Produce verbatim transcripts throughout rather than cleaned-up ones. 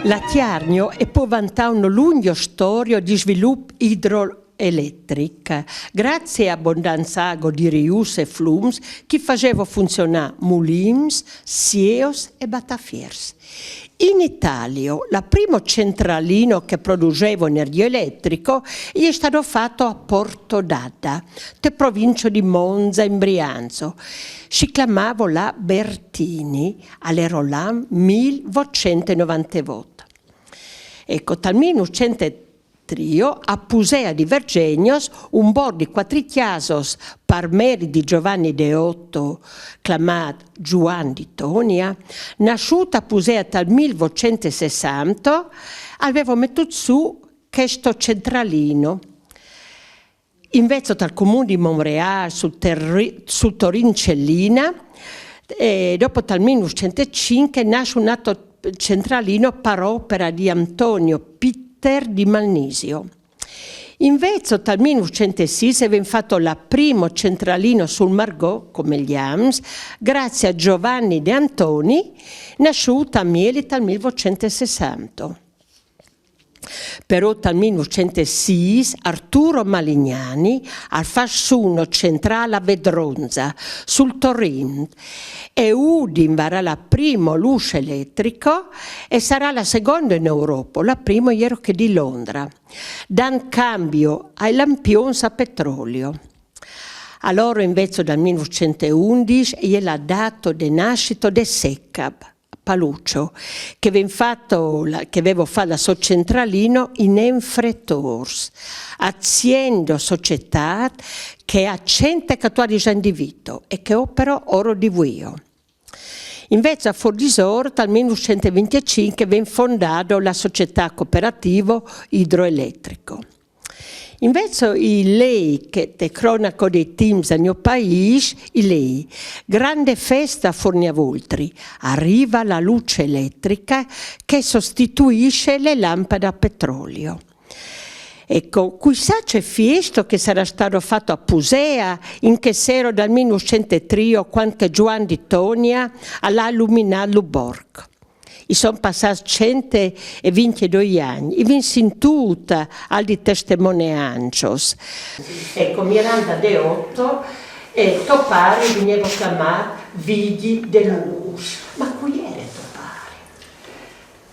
La Tiargno e pò vantà una lunga storia di sviluppo idroelettrico, grazie a abondanza ago di rius e flums che faceva funzionare mulins, sieos e batafiers. In Italia, la prima centralina che produceva energia elettrica è stata fatta a Porto d'Adda, te provincia di Monza in Brianza. Si chiamava la Bertini, all'era l'anno milleottocentonovantaotto. Ecco, tal milleottocentotrentatré, a Pusea di Vergegnos, un bord di quattro chiasos par meri di Giovanni Deotto, clamat Giuan di Tonia, nasciuta a Pusea tal milleottocentosesantaotto, aveva mettuto su questo centralino. Invece tal comune di Monreal, sul, terri- sul Torin Cellina, e dopo tal milleottocentocinque nasce un altro centralino par opera di Antonio Pitter di Malnisio. Invece tal milleottocentosinque vien fatto la prima centralina sul Margot, come gli Ams, grazie a Giovanni De Antoni, nasciuto a Mieli tal milleottocentosesantaotto. Però tal milleottocentosinque Arturo Malignani al fa su una centrale a Vedronza, sul Torin, e Udin varà la prima luce elettrica e sarà la seconda in Europa, la prima ieri che di Londra, dando cambio ai lampions a petrolio. Allora invece dal milleottocentoundici è la data de nascita de Secab, Paluccio, che, vien fatto la, che avevo fatto la so centralino in Enfretors, azienda società che ha centoquattordici anni di vita e che opera oro di Vuio. Invece a Fordisor dal milleottocentoventicinque vien fondata la società cooperativa idroelettrico. Invece i lei che te cronaco dei Teams al mio paese, i lei, grande festa a Forniavoltri, arriva la luce elettrica che sostituisce le lampade a petrolio. Ecco, chissà che fiesto che sarà stato fatto a Pusea in che sera dal milleottocentotrentatré quando Giovanni di Tonia ha illuminato il borgo. I son passati centovintiduie anni, i vin sintuta al di testimonianzas. Ecco, Miranda Deotto, e to pari veniva chiamato Vighi de Luz. Ma chi era to pari?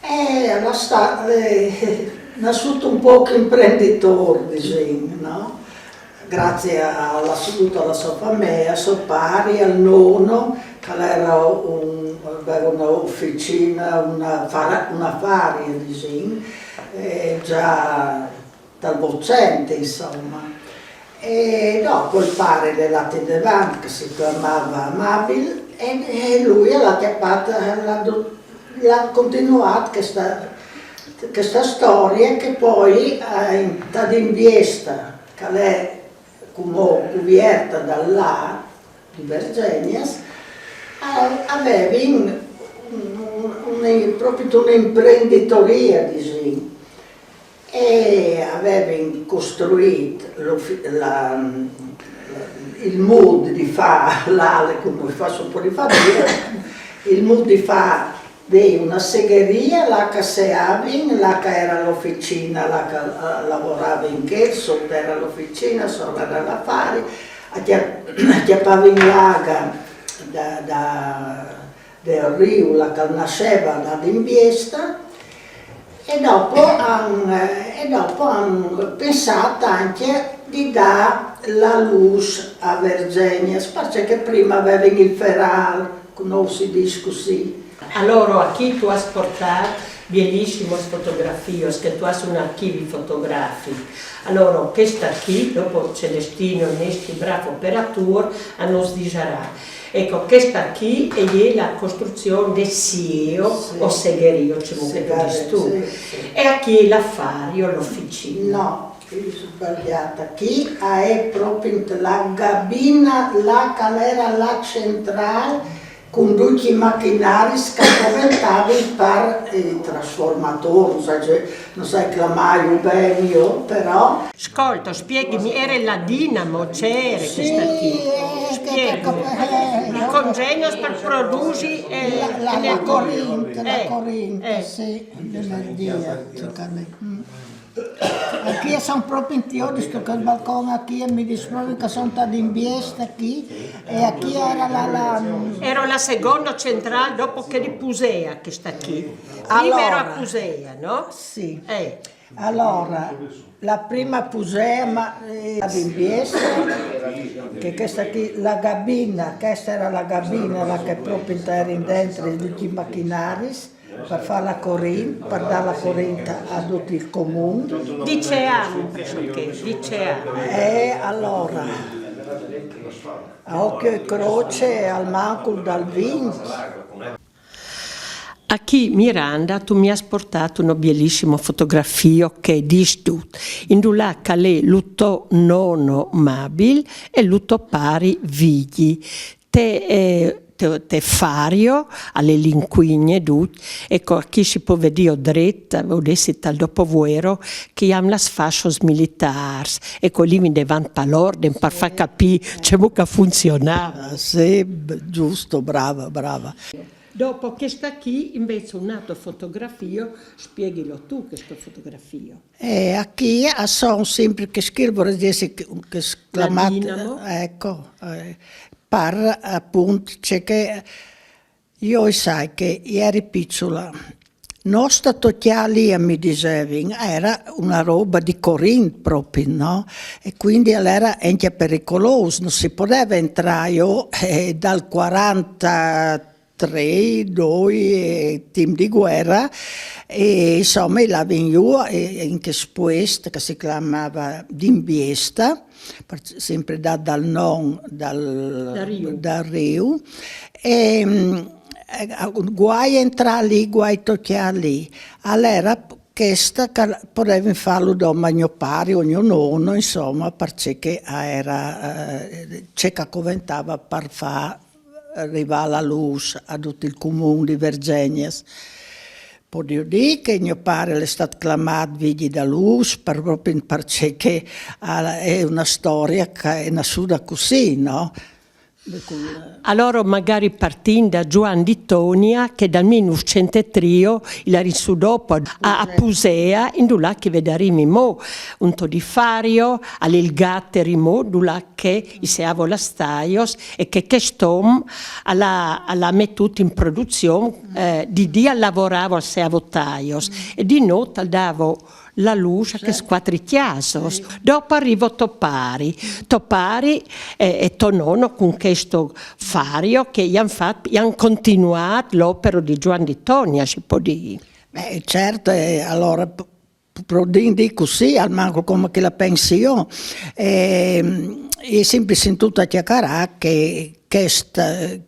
Eh, era sta, eh, nasciuto un poco imprenditore, diciamo, no? Grazie alla, tutta la sua famiglia, suo pari, al nonno, che era un, aveva un'officina, una, fara, una faria, diciamo, eh, già dal Vocente, insomma. E dopo il pari l'è lati davanti, che si chiamava Amabil, e, e lui l'ha chiappata, l'ha, l'ha continuato questa, questa storia che poi ha in, che è come cuvierta da là, di Vergegnas, avevin un, un, proprio un'imprenditoria, diciamo, e avevin costruito la, il mood di fare l'ale, come faccio un po' di fatica, il mood di fare di una segheria, là che se avin, là che era l'officina, là che uh, lavorava in Cherso, era l'officina, sopra era l'affari, acchiappavin l'aga da, da, del riu, là che nasceva da d'inviesta, e dopo han, e dopo han pensato anche di dare la luce a Vergegna, perché prima avevano il feral, conosci discussi. Allora, aquí tu has portado bellísimas fotografías, que tu has un archivo fotográfico. Allora, questa aquí, dopo Celestino, il nostro bravo operatore, nos dirà. Ecco, questa aquí è la costruzione del sieo sì. O segherio, come che dici tu. Sì, sì. E aquí è l'affari o l'officina? No, io sono sbagliata. Qui è proprio la cabina, là che era la centrale Cun ducj i machinaris che a coventavin par i trasformatôrs, no sai, no sai clamâju ben jo, però. Scolta, spieghimi, era la dinamo, ce era chesta chi? Spieghimi. I congegnos par produsi, eh, la, la, la corint, la corint, sì, l'energia, circa di. Achì a son propit in tiò di stu chel balcon achì e mi disprovin che a son tat in biesta achì e achì era la, la... Era la seconda centrâl dopo chê di Pusea, chesta chi. Prima era a Pusea, no? Sì. Eh. Alora, la prima Pusea, ma, eh, in biesta, che chesta chi, la gabina, chesta era la gabina, là che propit a erin dentri ducj i machinaris, par fâ la corint, par dâ la corint a dut il comun. Di ce an, pressoché, di ce an? E alora, a ocjo e croce, almancul dal vint. Achì, Miranda, tu mi âs puartât uno bielissimo fotografio che e dîs dut, indulà che al è lu to nono Mabil e lu to pari Vigji. Te, eh, te, te Fario, al è l'incuin e dut, eco, achì si pues viodi dret, o desi tal dopovuero, che i àn las fascios militârs, eco, li vin devant pal orden, par fâ capî cemût che a funzionava. Ah, sì, b-, giusto, brava, brava. Dopo chesta chi, invezit, un altro fotografio, spieghilo tu chesto fotografio. E achì a son simpri che scrivo, vorès dî che, che sclamat, la dinamo. Eco, eh, par apont, ce che jo i sai che i eri piçula. No sta tocjâ li, a mi disevin, era una roba di corint propit, no? E cuindi al era encja pericolôs, no si podeva entrâ, jo, eh, dal quarantatrê, doi, eh, timp di vuera, e insome i lavin jù, eh, in chest puest che si clamava d'Imbiesta, par-, simpri dât dal non dal, dal riu. Dal riu. E, mm, eh, guai entrâ li, guai tocjâ li. Al era chesta che podevin fâlu doma gno pari o gno nono, insome, parcè che a era, eh, ce che a coventava par fâ rivâ la lûs a dut il comun di Verzegnas. Podìo dî che gno pari al è stât clamât Vigji da Lûs, par, propit parcè che a, e je una storia che e je nassuda cussì, no? Alora magari partìn da Zuan di Tonia, che dal mil nûfcent e trio i larin sù dopo a, a Pusea, indulà che i vedarìn mo, un to di Fario, al è il Gateri mo, dulà che i seavo las taios e che chest om al à, al à metût in produzion, eh, di dì al lavoravo, al seavo taios, e di not al davo la lûs a chês cuatri cjasos. Dopo al rivo to pari, to pari e, e to nono cun chesto Fario che i àn fat, i àn continuât l'opero di Zuan di Tonia, si pues dî. Eh, certo, eh, alora p-, Prodìn dî cussì, almancul come che la pensi jo, ehm, i ai simpri sintût a cjacarâ che chest,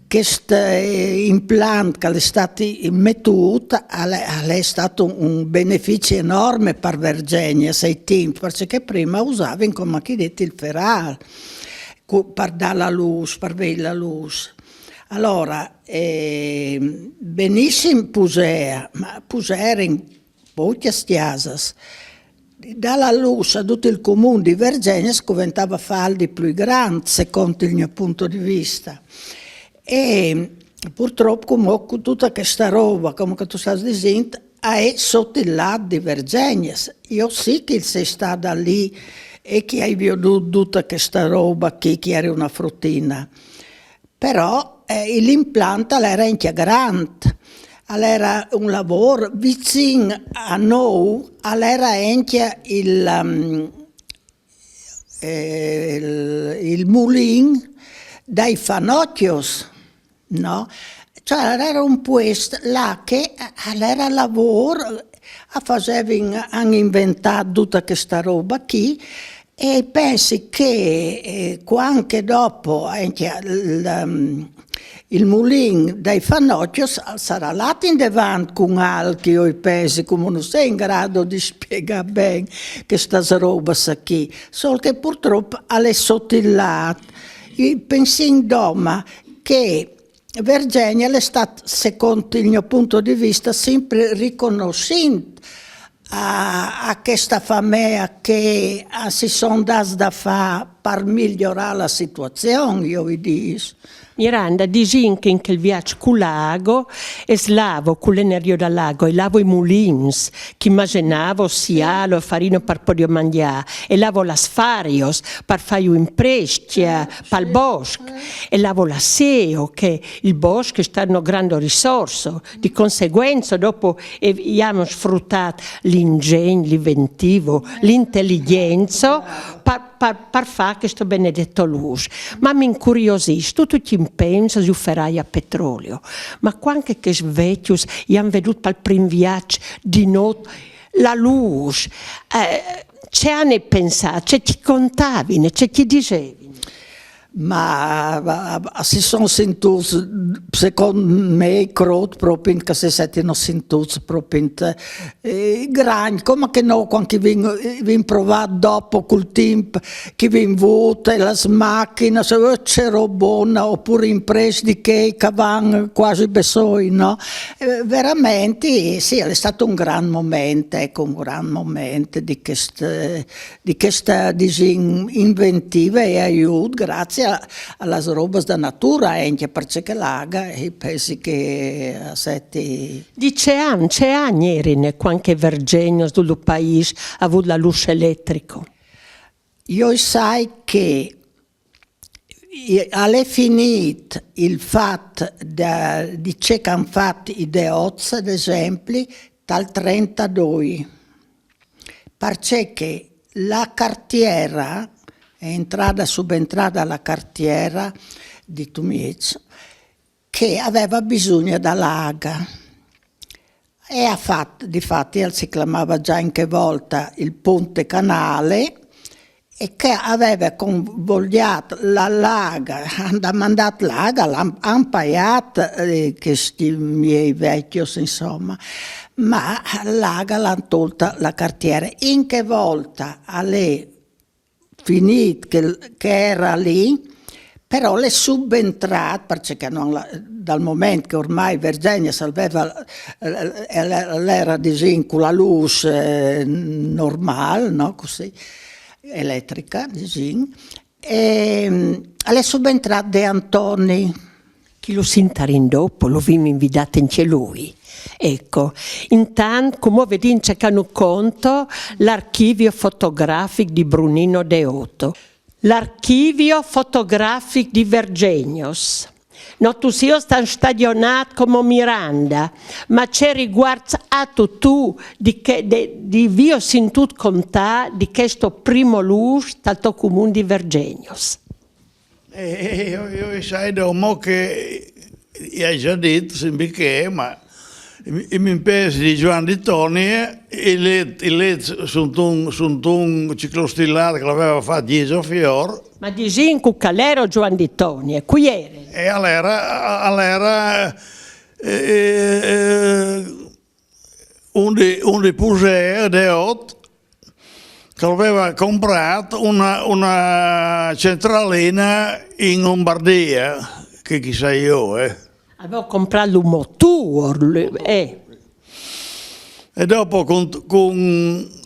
chest, eh, implant che al è stât metût al è, al è stât un, un benefici enorme par Verzegnas ai timps, parcè che prima a usavin, come che i ai dit, il ferâl, cu-, par dâ la lûs, par vê la lûs. Alora, ehm, benissim Pusea, ma Pusea a erin pocjas cjasas. Dâ la lûs a dut il comun di Verzegnas al coventava fâlu di plui grant, secont il gno punto di vista. E purtrop, cumò, cun duta chesta roba, come che tu stâs disint, a è sot il lât di Verzegnas. Jo sì che i sei stada li e che i ai viodût duta chesta roba chi, che i eri una frutina. Però, eh, l'implant al era encja grant, al era un lavôr vicin a nô, al era encja il, ehm, eh, il, il mulin dai Fanocchjos, no? Cioè, al era un puest là che, eh, al era lavôr, a fasevin, a àn inventât duta chesta roba chi, e pensi che, eh, cuant che dopo, eh, che il, ehm, il mulin dai Fanocchjos al sarà lât indevant cun alc, jo i pensi, come no sei in grado di spiegâ ben chestas robas chi, sol che purtrop al è sot il lât. I pensìn doma che Vergenia l'è stât, secont il gno punto di vista, simpri riconossint a, a chesta famea che a si son dâts da fâ par migliorâ la situazion, jo i dîs. Miranda, disìn che in chel viaç cu la ago, es lavo cu l'energio da l'ago, e lavo i mulins, che masenavo sialo e farino par podê mangjâ, e lavo las farios par fâ ju imprescj pal bosc, e lavo la seo, che il bosc è stât no grando risorso, di conseguenzo dopo e, i amo sfrutât l'ingegn, l'inventivo, l'inteligenzo, par, par, par fâ chesto benedeto lûs. Ma mi incuriosìs, tu, tu ti impensis, ju ferai a petrolio, ma cuant che chescj vecjos i àn vedût pal prin viaç di not la lûs, eh, ce ane pensât, ce ti contavine, ce ti disevine? Ma, ma, ma si son sintûts, secont me, crôt propit che si setino sintûts propit, eh, grangj, come che nô, cuant che i vin, i vin provât dopo cul timp, che i vin vût, e las machinas, eh, ce robona, opûr imprescj di chei che a van cuasi bessôi, no? Eh, verementri, sì, al è stât un grant moment, eco, un grant moment di chest, di chesta, disìn, inventiva e aiût grazie a, a las robas da natura, ancje parcè che la aga, i pensi che a seti. Di ce an, ce an jerine cuant che Vergegnos, dut lu paîs, à vût la lûs eletrico? Jo i sai che i, al è finît il fat da, di ce che a àn fat i Deots, ad esempli, tal trentadoi, parcè che la cartiera, è entrada, subentrada la cartiera di Tumieç, che a veva bisugne da la aga. E a fat, difati, al si clamava za in chê volta il ponte canale, e che a veva convogliât la, la aga, a àn damandât la aga, a àn, a àn paiât, eh, chescj miei vecjos, insoma, ma la aga la àn tolta la cartiera. In chê volta al è finît che, che era li, però al è subentrât, parcè che no, la, dal moment che ormai Vergegnos al veva, eh, eh, l'era, disìn, cu la lûs, eh, normâl, no? Cussì, eletrica, disìn, e, mm, al è subentrât De Antoni. Che lu sintarìn dopo, lu vin invidât ancje lui. Eco, intant, cumò o vedìn ce che nus conta l'archivio fotografic di Brunino Deoto. L'archivio fotografic di Vergegnos. No tu sês tant stagjonât come Miranda, ma ce rivuarts âstu tu di che, de, di vio sintût contâ di chesto primo lûs tal to cumun di Vergegnos? Eh, jo, jo i sai, domo che i ai za dit, simpri che, ma i, i mi pensi di Zuan di Tonie, i lêt, i lêt suntun, suntun ciclostilât che al veva fat Gjiso Fior. Ma disìn cui che al era Zuan di Tonie, cui era? E al era, al era, eh, eh, un di, un di Pusee, Deot, che al veva comprât una, una centralina in Lombardia, che chi sai jo, eh. Al veva comprât lu motôr, lu, eh. E dopo cun, cun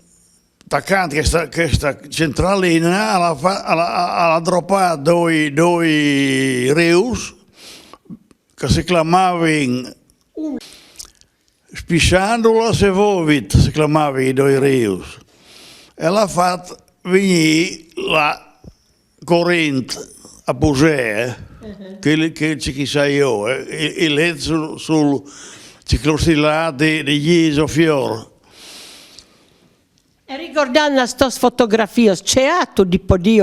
tacant chesta, chesta centralina, al à fa-, al à, al à dropât doi, doi rius che si clamavin Spissandulas e Vovit, si clamavin i doi rius. E al à fat vignî la corint a Pusee, eh? Mhm. Che, che, che chi sai jo, eh? I, i lêt sul, sul ciclostilât di, di Gjiso Fior. E rigordant las tôs fotografios, ce âstu di podê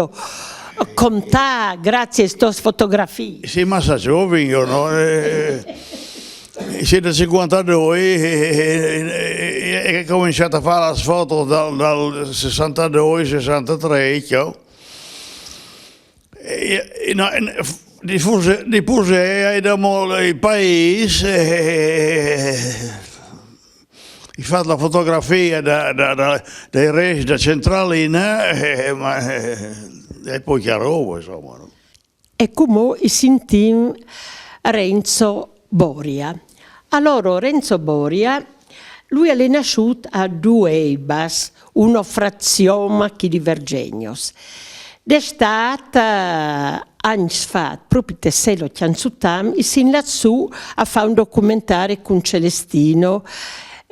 contâ graciis aes tôs fotografiis? Sì, massa zovin jo, no? Eh, sì, dal cincuantadoi, eh, eh, eh, eh, o ai cominçât a fâ las fotos dal, dal sessantadoi, sessantatrê, jo. Eh, eh, no, eh, di Pusee, di Pusee, eh, dal paîs, eh, o ai fat la fotografia da, da, da, dai rescj da centralina, eh, ma, eh, e po cjale, insoma, no? E cumò i sintìn Renzo Boria. Alora, Renzo Boria, lui al è nasciuto a Dueibas, una frazione chi di Vergegnos. D'estate, anni fa, proprio te selo Chianzutam, i sin là su a fare un documentario con Celestino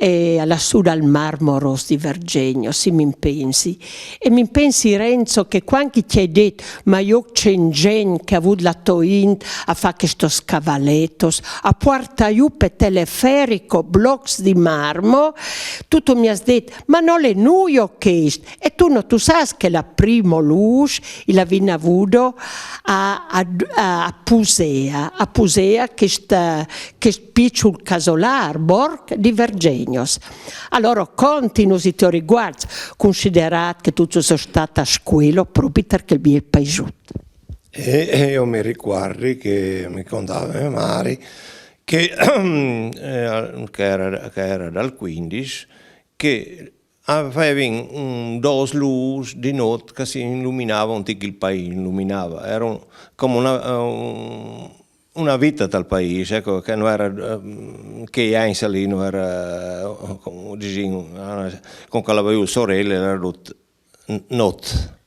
e alla su dal Marmoros di Vergegno, si mi pensi. E mi pensi, Renzo, che quando ti hai detto, ma io c'è gente che ha avuto la toint a fare questo scavalettos, a portare giù per teleferico blocks di marmo, tu, tu mi hai detto, ma non è nuio questo. E tu non tu sai che la prima luce la vin avuto a, a, a Pusea, a Pusea, questa, che piccolo casolare, Borg di Vergegnos. Allora, continus i tuoi riguardi, considerato che tu sei stata a scuola proprio perché il bel paese. E, e io mi ricordi che mi contava mia madre che, eh, che, era, che era dal quindici, che avevano un, dos luz di notte che si illuminava un tic il paese, illuminava, era un, come una, un, una vita tal paese, ecco, che non era, ehm, che anni lì non era, eh, come diciamo, con quella sorella era tutto not.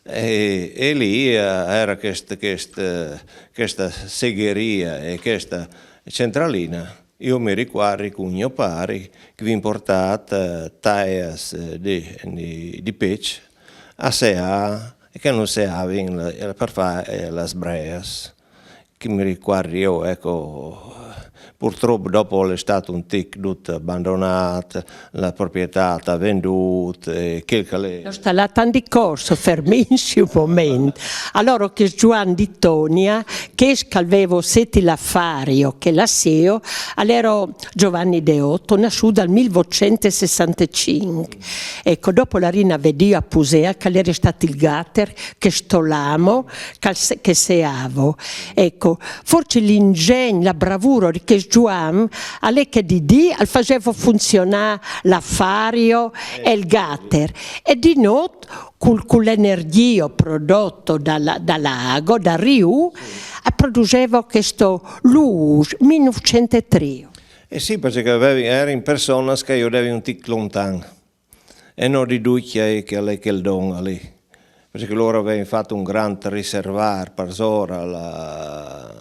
E, e lì, eh, era questa, questa, questa segheria e questa centralina. Io mi ricordi con mio pari che vi importate, eh, taias, eh, di, di, di pece a seà e che non seavin la, per fare, eh, las breas. Che mi ricordi io, ecco, purtroppo dopo è stato un tic tutto abbandonato, la proprietà ha venduto, e quel che l'è. Sta là tanti corso, ferminsi un momento. Allora che Giovanni di Tonia, che scalvevo seti l'affari o che la seo, all'ero Giovanni Deotto, nasciuto dal millenovecentosessantacinque. Ecco, dopo la Rina vedì a Pusea che l'era stato il gatter, che stolamo, che, che seavo. Ecco, forse l'ingegno, la bravura di che Giovanni, alle che di dì, al faceva funzionare l'affario e il gatter. E di notte, col, con l'energia prodotta dalla, dall'ago, dal riu, produceva questo luce, millenovecentotrentasei. Eh sì, perché avevi, eri in persona che io devi un tic lontano. E non di ducchia e che l'è quel don lì. Perché loro avevano fatto un grande riservar per zora la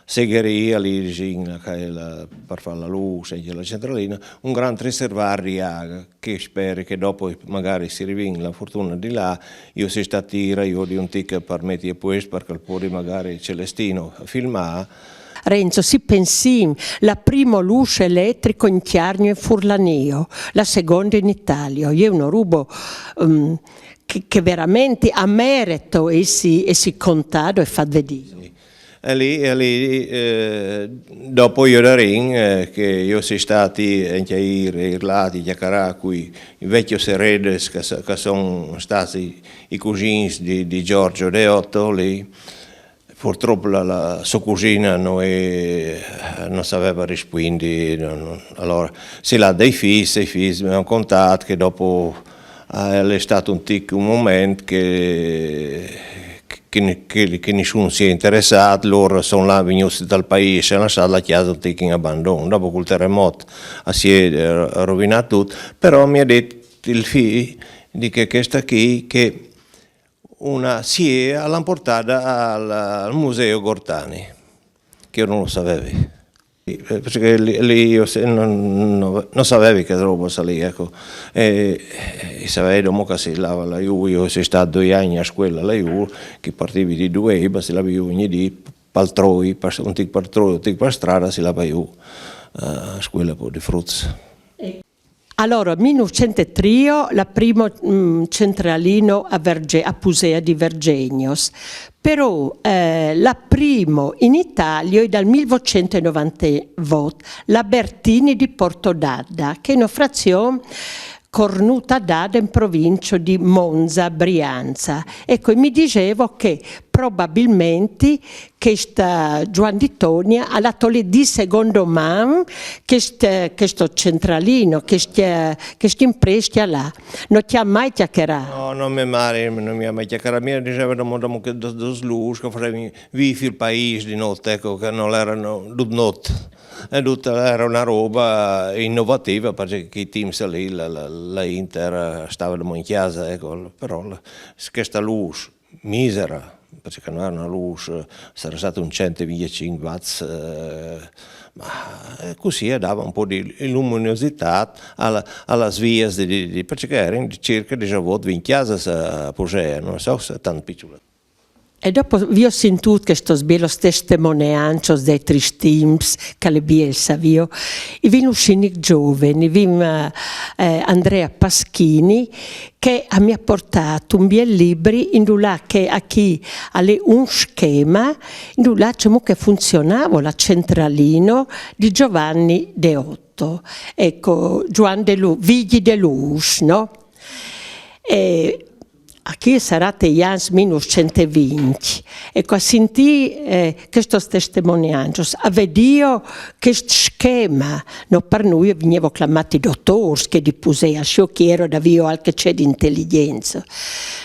segheria lì vicino, che è la, per fare la luce, la centralina, un grande riservar di acqua, che speri che dopo magari si rivin la fortuna di là, io si sta tira, io di un tic per mettere questo, perché poi magari Celestino filma. Renzo, si pensim, la prima luce elettrica in Chiargno e Furlanio, la seconda in Italia, è un rubo um, che, che veramente a merito e si, e si contato e fa vedere. E lì, e lì eh, dopo io da Rin, eh, che io si stati in Chiaire, Irlati, Chiacaracui, i vecchi Seredes che, che sono stati i cugini di, di Giorgio Deotto lì, purtroppo la, la sua cugina non, è, non sapeva rispondere. Non, non, allora, si l'ha dei figli, i figli mi hanno contato che dopo eh, è stato un tic, un momento che, che, che, che nessuno si è interessato, loro sono là venuti dal paese, hanno lasciato la chiesa un tic in abbandono. Dopo col terremoto si è rovinato tutto, però mi ha detto il figlio di che questa qui che una siea l'hanno portata al, al museo Gortani, che io non lo sapevo. Perché lì, lì io se, non, non, non, sapevi che roba lì, ecco. E, e sapevi dopo che si lava la io, io sono stato due anni a scuola la io, che partivi di due e basta la io ogni dì, paltroi, un tic paltroi, un tic per strada, si lava io, uh, a scuola poi di frutti. Allora, millenovecentotrentasei, la prima mm, centralina a, Verge, a Pusea di Vergegnos, però eh, la prima in Italia è dal millenovecentottantaotto, la Bertini di Porto d'Adda, che è una frazione cornuta d'Adda in provincia di Monza, Brianza. Ecco, e mi dicevo che Probabilmenti chesta Juan di Tonia al à tolì di secondo man chest, chesto centralino, chest, chest imprestia là. No ti à mai chiacchierà? No, no, me mari no mi à mai chiacchierà. Mi diseva domo, domo che do, do lûs che fasevin vivi il paîs di not, ecco, che no era dut not. E dut era una roba innovativa, parché chei timps lì la, la, la int era, stava domo in cjasa, ecco, però la, chesta lûs misera, parché no era una lûs, sarà stat un cent e vincjecinc watts, eh, ma eh, cussì dava un pôc di luminositât a la, a las vias, di, di, parché a erin circa disevot, vint cjasas a Pusea, no sai se tant piçulas. E dopo vio sintût chestos bielos testemoneanços dai tristimps, che al è biel, savio, i vin un scinic zovin, i vin eh, Andrea Paschini, che a mi à portât un biel libri indulà che achì al è un schema, indulà cemût che funzionavo la centralino di Giovanni De Otto. Ecco, Giuan de Lu, Vigji de Lûs, no? E achì sarà tai ans mil nûfcent e vincj. Ecco, a sintî eh, chestos testemoneanços, a vedîo chest schema, no, par nô i vignevo clamâts dotôrs, che di Pusea, sciò chi ero da vio alc ce di inteligjence.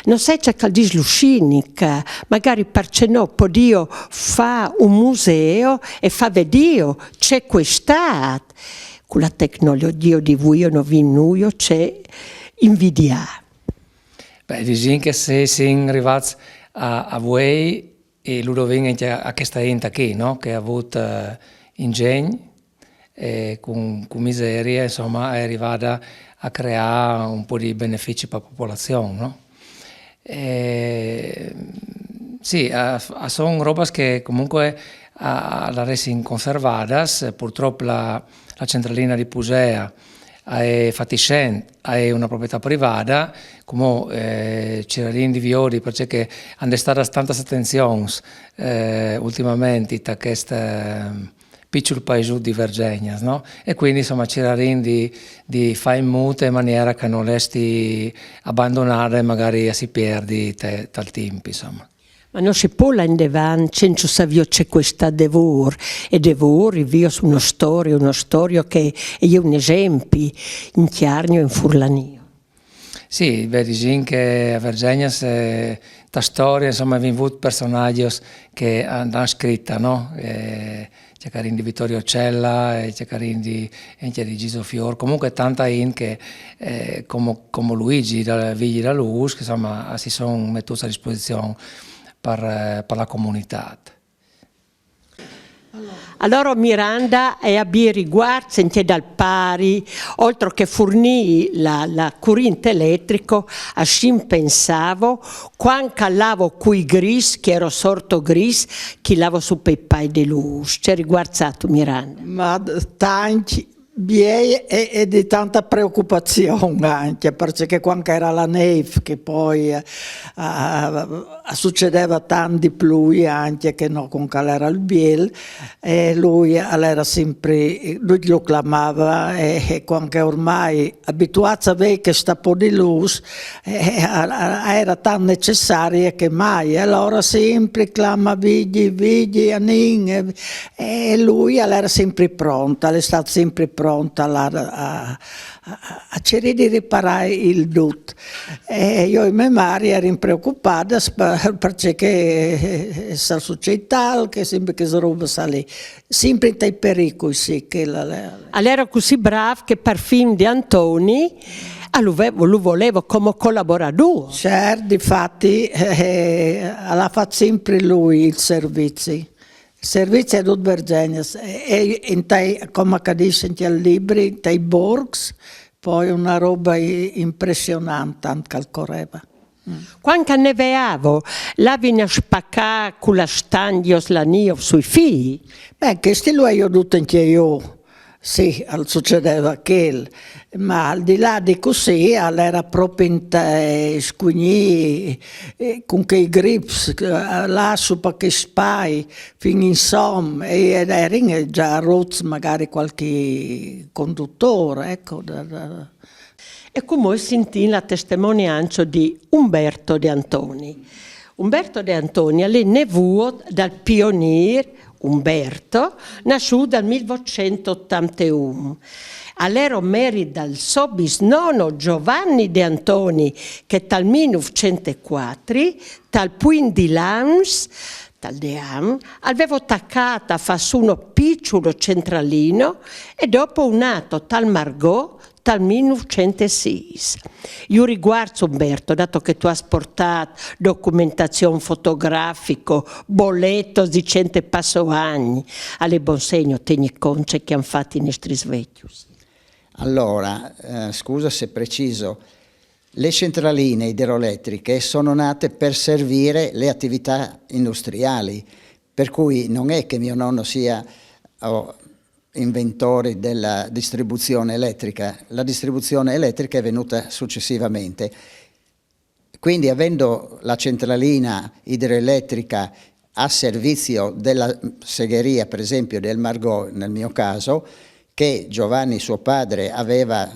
No sai ce che al dîs lu scinic, magari parcè no podìo fâ un museo e fâ vedîo ce che al è stât. Cu la tecnologjio di vuio no vin nuio ce invidiâ. Beh, disìn che se sin rivâts a, a vuei, i lu dovìn ancje a chesta int achì, no? Che a à vût eh, ingegn e cun, cun miseria, insoma, a è rivada a creâ un pôc di benefici pa popolazion, no? E, sì, a, a son robas che comunque a, a laressin conservadas, purtrop la, la centralina di Pusea a è fatissent, a è una proprietât privada, cumò eh, cirarìn di viodi, parcè che a 'nd è stadas tantas atenzions eh, ultimamenti ta chest eh, piçul paisut di Vergegnas, no? E cuindi, insoma, cirarìn di, di fâ in mût e maniera che no resti abandonada e magari a si pierdi te, tal timp, insoma. Ma no si pol lâ indevant cence savê ce che al è stât devôr, e devôr i vio uno storio, uno storio che e je un esempi in Cjargno e in Furlanie. Sì, beh, disìn che a Vergegnas eh, ta storia, insoma, a vin vût personaçs che a àn scrit, no? Eh, Cjacarìn di Vittorio Cella, e Cjacarìn di, ancje di Giso Fior, comunque tanta int che, eh, come, come Luigi, da, Vigji da Lûs, che insoma si son metûts a disposizion par, eh, par la comunitât. Alora Miranda e à biei riguarts ancje dal pari, oltri che furnî la, la curint eletrico, a si pensavo, cuant che al lavo cui gris, che ero sorto gris, che al lavo su pei pâi de lûs. Ce riguarts âstu, Miranda? Ma tancj biei e, e di tanta preocupazion ancje, parcè che cuant che era la nêf, che po eh, a, a sucedeva tant di plui ancje che no cuant che al era il biel, e lui al era simpri, lui lu clamava e, e cuant che ormai abituâts a vei chest pôc di lûs, eh, a, a, a era tant necessarie che mai, e alora simpri clama: Vigji, Vigji, anìn, e, e lui al era simpri pront, al è stât simpri pront a, a, a, a cirî di riparâ il dut. E jo e me mari a erin preocupadas par, parcè che eh, se al sucêt alc, simpri chês robas lì. Simpri intai pericui, sì, che la, la, Al era cussì brâf che parfin di Antoni a lu, ve- lu volevo come colaboradôr. Cert, difati eh, al à fat simpri lui il servizi. Il servizi a dut Vergegnas e, e intai, come che a dîs ancje il libri, intai borcs, po una roba i- impressionant tant che al coreva. Cuant che a neveavo, lavin a spacâ cu las tangjos la nîf sui fîi. Beh, chesti lu ai jodût ancje jo. Sì, al sucedeva chel, ma al di là di cussì al era propit intai scugnî eh, cun chei grips eh, là su par chei spais fin insom e a erin za rots magari cualchi condutôr, ecco. Da, da. E cumò sintìn la testemoniance di Umberto De Antoni. Umberto De Antoni al è nevuo dal pionîr Umberto, nassût dal mil votcent e otantun. Al ero merit dal so bisnono Giovanni De Antoni, che tal mil nûfcent e cuatri, tal Puint dai Lans, tal Dean, al vevo tacât a fâ sù uno piçulo centralino e dopo un ato tal Margò tal mil nûfcent e sîs. Ju riguarts, Umberto, dato che tu âs portât documentazion fotografico, boletos di cent e passo agns, al è bon segno tignî cont ce che àn fat i nestris vecjos. Allora, eh, scusa se preciso, le centraline idroelettriche sono nate per servire le attività industriali, per cui non è che mio nonno sia, oh, inventore della distribuzione elettrica. La distribuzione elettrica è venuta successivamente. Quindi, avendo la centralina idroelettrica a servizio della segheria, per esempio, del Margò, nel mio caso, che Giovanni, suo padre, aveva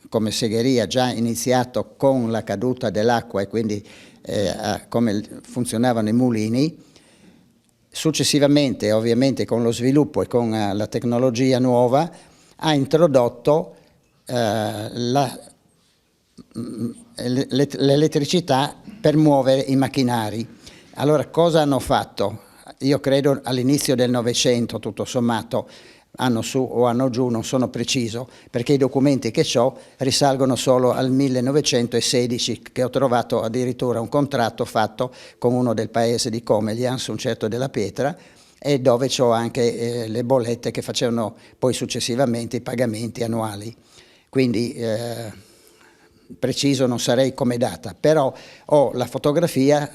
come segheria già iniziato con la caduta dell'acqua e quindi, eh, a- come funzionavano i mulini, successivamente, ovviamente, con lo sviluppo e con, eh, la tecnologia nuova, ha introdotto, eh, la, mm, le- l'elettricità per muovere i macchinari. Allora, cosa hanno fatto? Io credo all'inizio del Novecento, tutto sommato, anno su o anno giù, non sono preciso, perché i documenti che ho risalgono solo al millenovecentosedici, che ho trovato addirittura un contratto fatto con uno del paese di Comeglians, un certo Della Pietra, e dove ho anche, eh, le bollette che facevano poi successivamente i pagamenti annuali. Quindi, eh, preciso non sarei come data, però ho la fotografia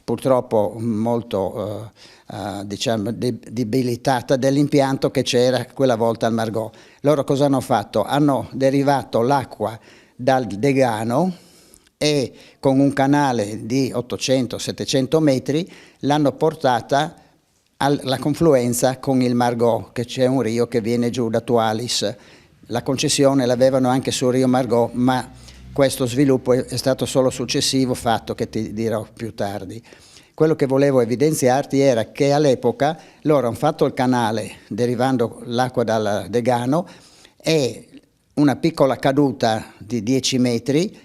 purtroppo molto, eh, eh, diciamo, de- debilitata dell'impianto che c'era quella volta al Margò. Loro cosa hanno fatto? Hanno derivato l'acqua dal Degano e con un canale di ottocento settecento metri l'hanno portata alla confluenza con il Margò, che c'è un rio che viene giù da Tualis. La concessione l'avevano anche sul rio Margò, ma questo sviluppo è, è stato solo successivo, fatto che ti dirò più tardi. Quello che volevo evidenziarti era che all'epoca loro hanno fatto il canale derivando l'acqua dal Degano e una piccola caduta di dieci metri,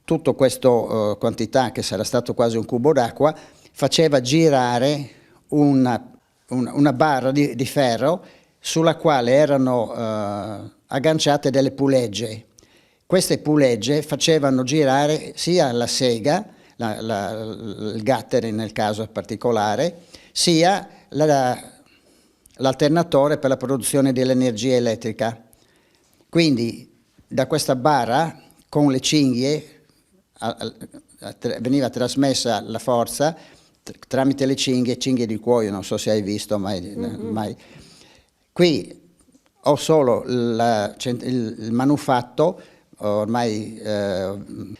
tutta questa, eh, quantità, che sarà stato quasi un cubo d'acqua, faceva girare una, un- una barra di, di ferro sulla quale erano, eh, agganciate delle pulegge. Queste pulegge facevano girare sia la sega, la- la- il gattere nel caso particolare, sia la- l'alternatore per la produzione dell'energia elettrica. Quindi da questa barra, con le cinghie, a- a- a- tra- veniva trasmessa la forza tr- tramite le cinghie, cinghie di cuoio, non so se hai visto mai, mai. Qui ho solo la cent- il, il manufatto, ormai, eh,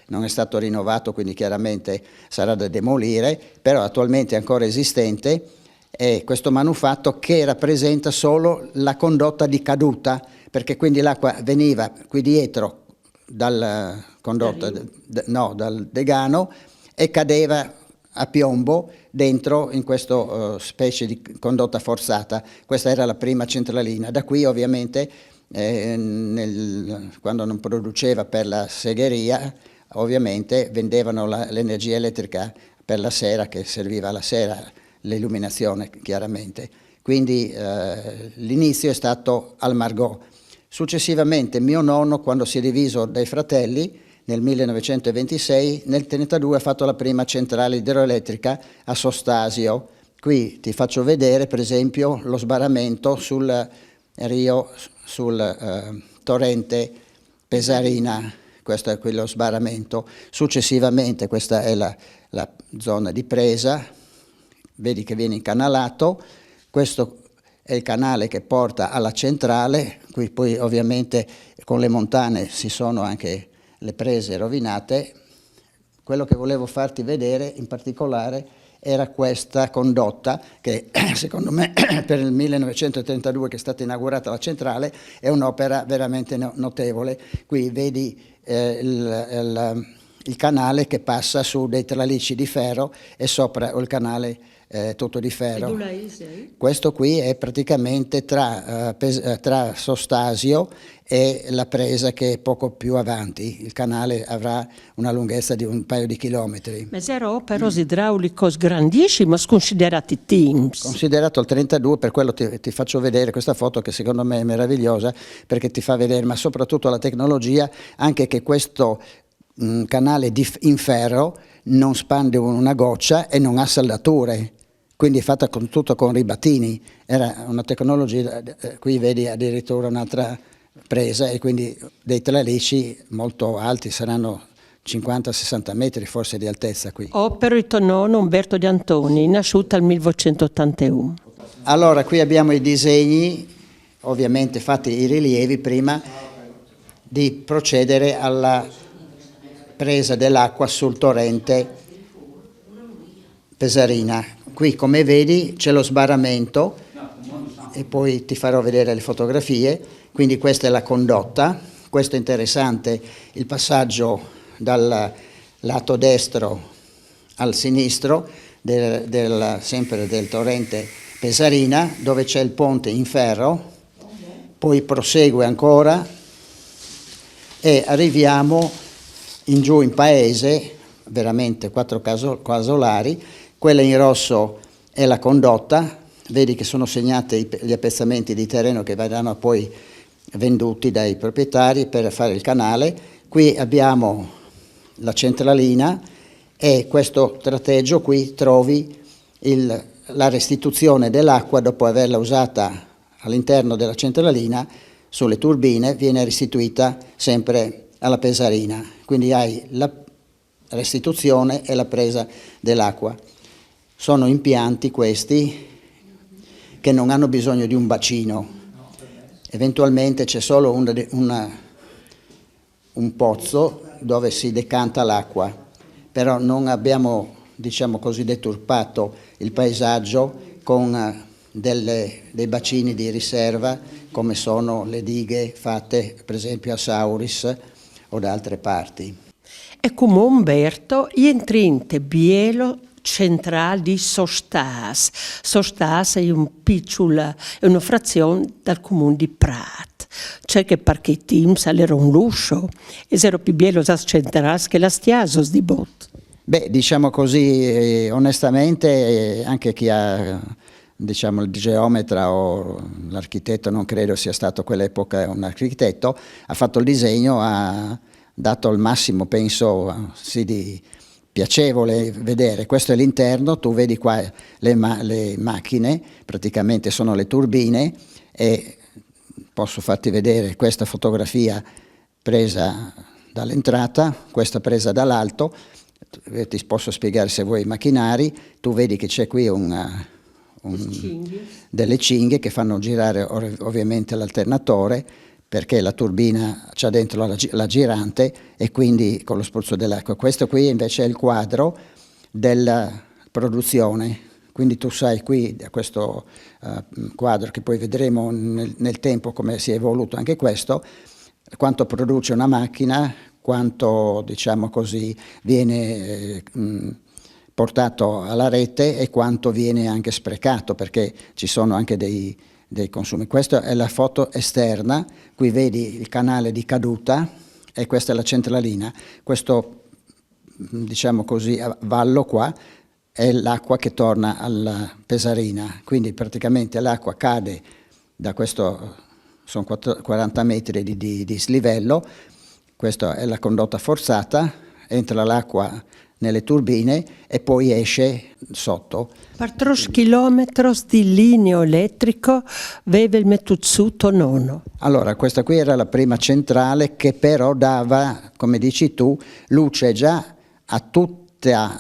non è stato rinnovato, quindi chiaramente sarà da demolire, però attualmente è ancora esistente, è questo manufatto che rappresenta solo la condotta di caduta, perché quindi l'acqua veniva qui dietro dal condotta, d- no, dal Degano, e cadeva a piombo dentro in questa, eh, specie di condotta forzata. Questa era la prima centralina. Da qui ovviamente, eh, nel- quando non produceva per la segheria, ovviamente vendevano la- l'energia elettrica per la sera, che serviva alla sera l'illuminazione, chiaramente. Quindi, eh, l'inizio è stato al Margò. Successivamente mio nonno, quando si è diviso dai fratelli nel millenovecentoventisei, nel trentadue ha fatto la prima centrale idroelettrica a Sostasio. Qui ti faccio vedere, per esempio, lo sbarramento sul rio, sul, eh, torrente Pesarina. Questo è quello sbarramento. Successivamente, questa è la, la zona di presa, vedi che viene incanalato. Questo è il canale che porta alla centrale. Qui poi ovviamente con le montane si sono anche le prese rovinate. Quello che volevo farti vedere in particolare era questa condotta che, secondo me, per il millenovecentotrentadue, che è stata inaugurata la centrale, è un'opera veramente no- notevole. Qui vedi, eh, il- il- il canale che passa su dei tralicci di ferro e sopra il canale eh, tutto di ferro. Dove sei? Questo qui è praticamente tra, eh, Pes- eh, tra Sostasio e la presa che è poco più avanti. Il canale avrà una lunghezza di un paio di chilometri. Ma erano operos idraulicos grandissimi, considerati TIMS. Considerato il trentadue, per quello ti, ti faccio vedere questa foto che secondo me è meravigliosa, perché ti fa vedere, ma soprattutto la tecnologia, anche che questo mm, canale di f- in ferro non spande una goccia e non ha saldature, quindi è fatta con, tutto con ribattini. Era una tecnologia, eh, qui vedi addirittura un'altra presa e quindi dei tralicci molto alti, saranno cinquanta sessanta metri forse di altezza qui. Opero di Tonono Umberto di Antoni, nasciuto nel millenovecentottantuno. Allora, qui abbiamo i disegni, ovviamente fatti i rilievi prima di procedere alla presa dell'acqua sul torrente Pesarina. Qui, come vedi, c'è lo sbarramento e poi ti farò vedere le fotografie. Quindi questa è la condotta. Questo è interessante, il passaggio dal lato destro al sinistro del, del, sempre del torrente Pesarina, dove c'è il ponte in ferro, poi prosegue ancora e arriviamo in giù in paese, veramente quattro caso- casolari, quella in rosso è la condotta, vedi che sono segnati i pe- gli appezzamenti di terreno che verranno poi venduti dai proprietari per fare il canale. Qui abbiamo la centralina e questo tratteggio qui trovi il- la restituzione dell'acqua dopo averla usata all'interno della centralina sulle turbine viene restituita sempre alla Pesarina. Quindi hai la restituzione e la presa dell'acqua. Sono impianti questi che non hanno bisogno di un bacino. Eventualmente c'è solo una, una, un pozzo dove si decanta l'acqua, però non abbiamo, diciamo così, deturpato il paesaggio con eh, delle- dei bacini di riserva come sono le dighe fatte per esempio a Sauris o da altre parti. E come Umberto, i è intrinte bielo central di Sostàs. Sostàs è un piccul, è una frazione dal comune di Prat. C'è che perché TIMS era un lusso, e ero più bielo già centrals che las chiasos di bot. Beh, diciamo così, eh, onestamente, eh, anche chi ha, diciamo, il geometra o l'architetto, non credo sia stato quell'epoca un architetto, ha fatto il disegno, ha dato il massimo, penso, sì, di piacevole vedere. Questo è l'interno, tu vedi qua le, ma- le macchine, praticamente sono le turbine e posso farti vedere questa fotografia presa dall'entrata, questa presa dall'alto. Eh, ti posso spiegare se vuoi i macchinari. Tu vedi che c'è qui un, un, delle cinghie che fanno girare ovviamente l'alternatore, perché la turbina c'ha dentro la, la girante e quindi con lo spruzzo dell'acqua. Questo qui invece è il quadro della produzione. Quindi tu sai qui da questo uh, quadro, che poi vedremo nel, nel tempo come si è evoluto anche questo, quanto produce una macchina, quanto, diciamo così, viene eh, portato alla rete e quanto viene anche sprecato, perché ci sono anche dei, dei consumi. Questa è la foto esterna, qui vedi il canale di caduta e questa è la centralina. Questo, diciamo così, vallo qua è l'acqua che torna alla Pesarina, quindi praticamente l'acqua cade da questo, sono quaranta metri di, di, di slivello, questa è la condotta forzata, entra l'acqua nelle turbine e poi esce sotto. Per tros chilometros di lineo elettrico veve il metuzzuto nono. Allora, questa qui era la prima centrale che però dava, come dici tu, luce già a tutta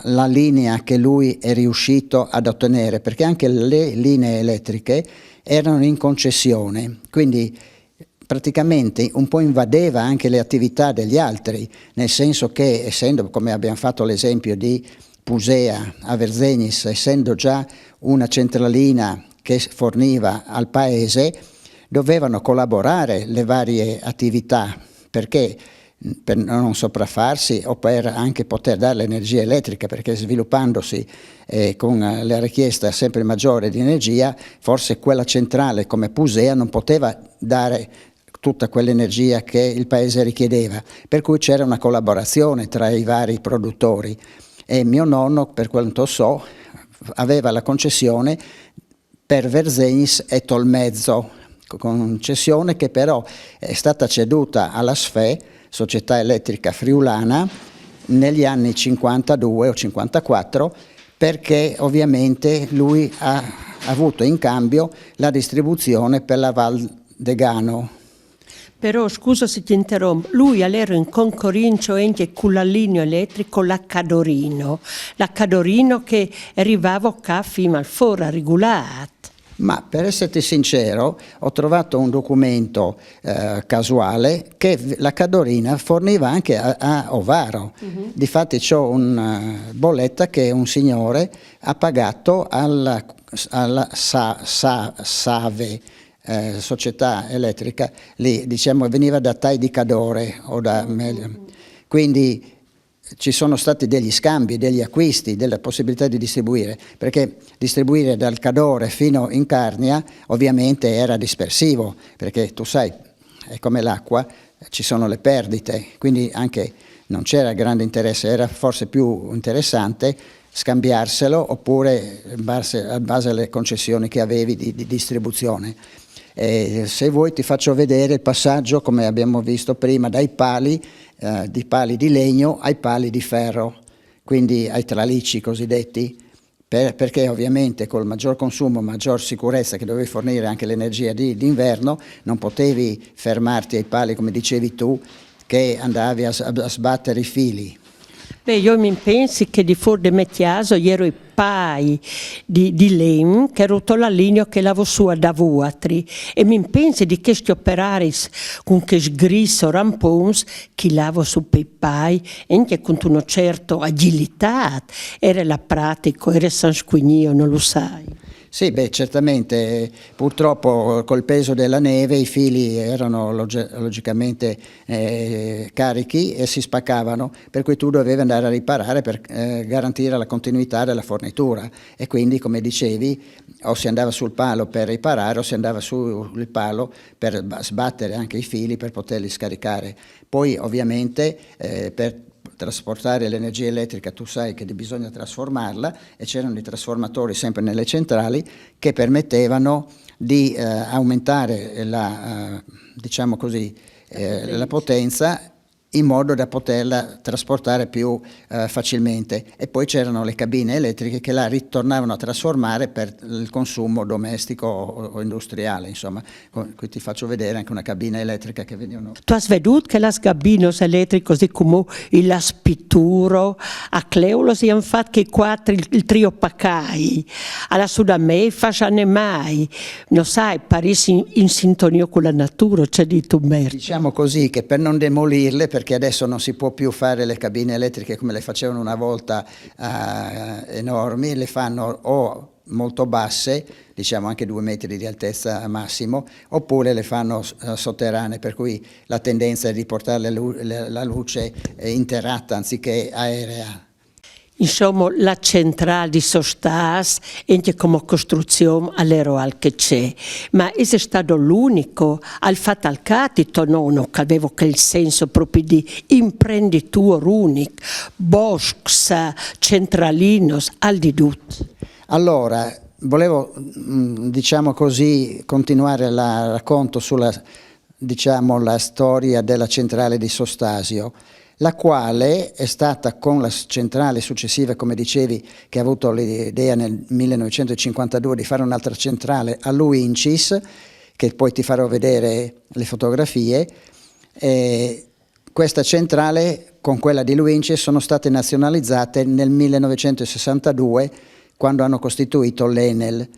la linea che lui è riuscito ad ottenere, perché anche le linee elettriche erano in concessione, quindi praticamente un po' invadeva anche le attività degli altri, nel senso che essendo, come abbiamo fatto l'esempio di Pusea a Verzegnis, essendo già una centralina che forniva al paese, dovevano collaborare le varie attività, perché per non sopraffarsi o per anche poter dare l'energia elettrica, perché sviluppandosi eh, con la richiesta sempre maggiore di energia, forse quella centrale come Pusea non poteva dare tutta quell'energia che il paese richiedeva, per cui c'era una collaborazione tra i vari produttori e mio nonno, per quanto so, aveva la concessione per Verzenis e Tolmezzo, concessione che però è stata ceduta alla SFE, Società Elettrica Friulana, negli anni cinquantadue o cinquantaquattro, perché ovviamente lui ha avuto in cambio la distribuzione per la Val Degano. Però, scusa se ti interrompo, lui all'era in concorrenza anche con la linea elettrica, la Cadorino, la Cadorino che arrivava qua fino al fora regolata. Ma per esserti sincero, ho trovato un documento eh, casuale che la Cadorina forniva anche a, a Ovaro. Uh-huh. Difatti c'ho una eh, bolletta che un signore ha pagato alla, alla sa, sa, Save eh, società elettrica lì, diciamo, veniva da Tai di Cadore o da uh-huh. Quindi ci sono stati degli scambi, degli acquisti, della possibilità di distribuire, perché distribuire dal Cadore fino in Carnia ovviamente era dispersivo, perché tu sai, è come l'acqua, ci sono le perdite, quindi anche non c'era grande interesse, era forse più interessante scambiarselo oppure in base, in base alle concessioni che avevi di, di distribuzione. E se vuoi ti faccio vedere il passaggio, come abbiamo visto prima, dai pali, eh, di pali di legno ai pali di ferro, quindi ai tralicci cosiddetti, per, perché ovviamente col maggior consumo, maggior sicurezza che dovevi fornire anche l'energia di, d'inverno, non potevi fermarti ai pali, come dicevi tu, che andavi a, a sbattere i fili. Beh, io mi pensi che di fuori de me chiaso iero i pai di, di len, che ero la linea che lavo su a da vuatri, e mi pensi di questi operaris con che sgrisso rampons che lavo su pei pai, anche con una certa agilità, era la pratica, era San Squinio, non lo sai. Sì, beh, certamente, purtroppo col peso della neve i fili erano logi- logicamente eh, carichi e si spaccavano, per cui tu dovevi andare a riparare per eh, garantire la continuità della fornitura e quindi, come dicevi, o si andava sul palo per riparare o si andava sul palo per sbattere anche i fili per poterli scaricare. Poi ovviamente eh, per trasportare l'energia elettrica tu sai che bisogna trasformarla e c'erano i trasformatori sempre nelle centrali che permettevano di eh, aumentare la, eh, diciamo così, eh, la potenza in modo da poterla trasportare più eh, facilmente. E poi c'erano le cabine elettriche che la ritornavano a trasformare per il consumo domestico o, o industriale, insomma. Qui ti faccio vedere anche una cabina elettrica che venivano. Tu hai veduto che le cabine elettriche, così come il spituro, a Cleulo si hanno fatto che quattro, il, il trio Pacai, alla Sudamei, Fasciane mai, non sai, Parigi in, in sintonia con la natura, c'è di tu merda. Diciamo così che per non demolirle, perché adesso non si può più fare le cabine elettriche come le facevano una volta eh, enormi, le fanno o molto basse, diciamo anche due metri di altezza massimo, oppure le fanno eh, sotterranee, per cui la tendenza è di portare la luce interrata anziché aerea. Insomma, la centrale di Sostas, anche come costruzione, all'ero al che c'è, ma è stato l'unico al fatto al catito nono che avevo quel senso proprio di imprenditore unico, Boscs, Centralinos, al di tutto. Allora, volevo, mm, diciamo così, continuare il racconto sulla diciamo, la storia della centrale di Sostasio, la quale è stata con la centrale successiva, come dicevi, che ha avuto l'idea nel millenovecentocinquantadue di fare un'altra centrale a Luincis, che poi ti farò vedere le fotografie. E questa centrale con quella di Luincis sono state nazionalizzate nel millenovecentosessantadue, quando hanno costituito l'Enel.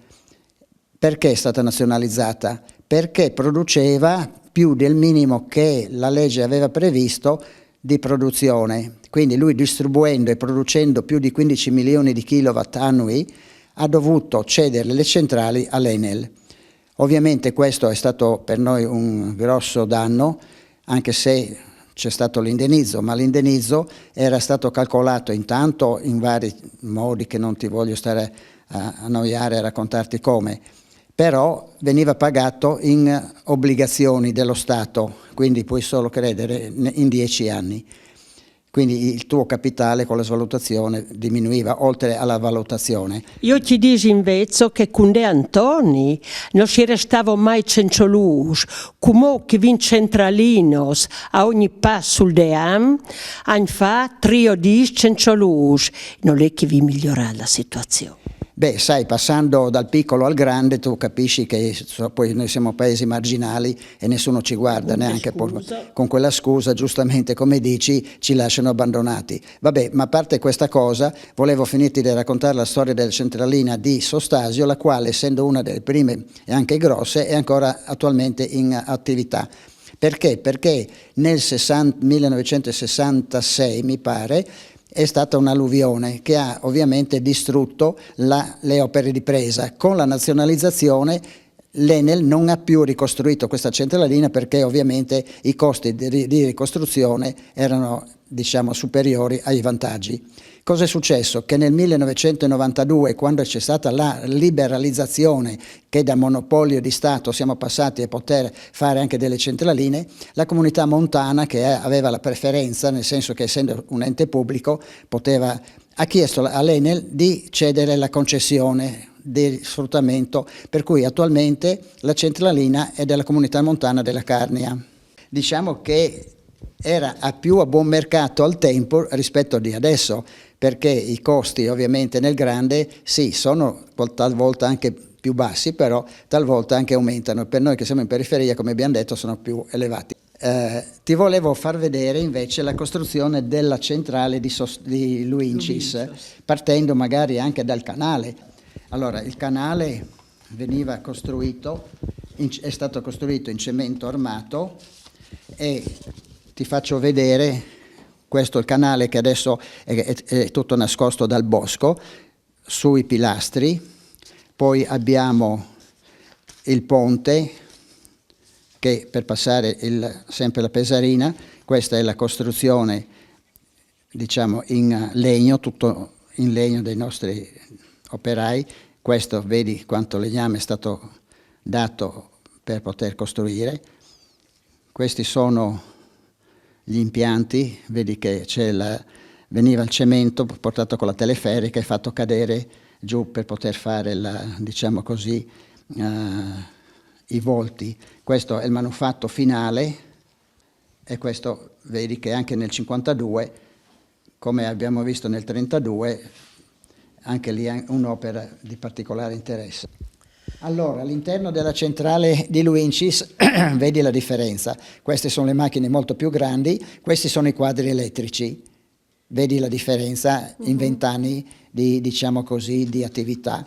Perché è stata nazionalizzata? Perché produceva più del minimo che la legge aveva previsto di produzione. Quindi lui, distribuendo e producendo più di quindici milioni di kilowatt annui, ha dovuto cedere le centrali all'Enel. Ovviamente questo è stato per noi un grosso danno, anche se c'è stato l'indennizzo, ma l'indennizzo era stato calcolato intanto in vari modi che non ti voglio stare a annoiare e raccontarti come, però veniva pagato in obbligazioni dello Stato, quindi puoi solo credere in dieci anni. Quindi il tuo capitale con la svalutazione diminuiva oltre alla valutazione. Io ti dico invece che con De Antoni non si restava mai senza luce, come che vin centralinos a ogni passo de an, an fa trio di senza luce, non è che vi migliora la situazione. Beh, sai, passando dal piccolo al grande, tu capisci che poi noi siamo paesi marginali e nessuno ci guarda neanche con quella scusa, giustamente come dici, ci lasciano abbandonati. Vabbè, ma a parte questa cosa, volevo finirti di raccontare la storia della centralina di Sostasio, la quale, essendo una delle prime e anche grosse, è ancora attualmente in attività. Perché? Perché nel sessanta, millenovecentosessantasei, mi pare, è stata un'alluvione che ha ovviamente distrutto la, le opere di presa. Con la nazionalizzazione l'Enel non ha più ricostruito questa centralina perché ovviamente i costi di, di ricostruzione erano, diciamo, superiori ai vantaggi. Cosa è successo? Che nel millenovecentonovantadue, quando c'è stata la liberalizzazione, che da monopolio di Stato siamo passati a poter fare anche delle centraline, la comunità montana, che aveva la preferenza, nel senso che essendo un ente pubblico, poteva, ha chiesto all'Enel di cedere la concessione di sfruttamento, per cui attualmente la centralina è della comunità montana della Carnia. Diciamo che era a più a buon mercato al tempo rispetto di adesso, perché i costi ovviamente nel grande sì, sono talvolta anche più bassi, però talvolta anche aumentano. Per noi che siamo in periferia, come abbiamo detto, sono più elevati. Eh, ti volevo far vedere invece la costruzione della centrale di, Sos- di Luincis, Luincis, partendo magari anche dal canale. Allora, il canale veniva costruito, in, è stato costruito in cemento armato e ti faccio vedere questo è il canale che adesso è, è, è tutto nascosto dal bosco, sui pilastri, poi abbiamo il ponte che per passare il, sempre la Pesarina, questa è la costruzione, diciamo, in legno, tutto in legno dei nostri operai. Questo, vedi quanto legname è stato dato per poter costruire. Questi sono gli impianti, vedi che c'è la, veniva il cemento portato con la teleferica e fatto cadere giù per poter fare la, diciamo così, eh, i volti. Questo è il manufatto finale e questo vedi che anche nel cinquantadue, come abbiamo visto nel trentadue, anche lì è un'opera di particolare interesse. Allora, all'interno della centrale di Luincis vedi la differenza. Queste sono le macchine molto più grandi, questi sono i quadri elettrici. Vedi la differenza in vent'anni di, diciamo così, di attività.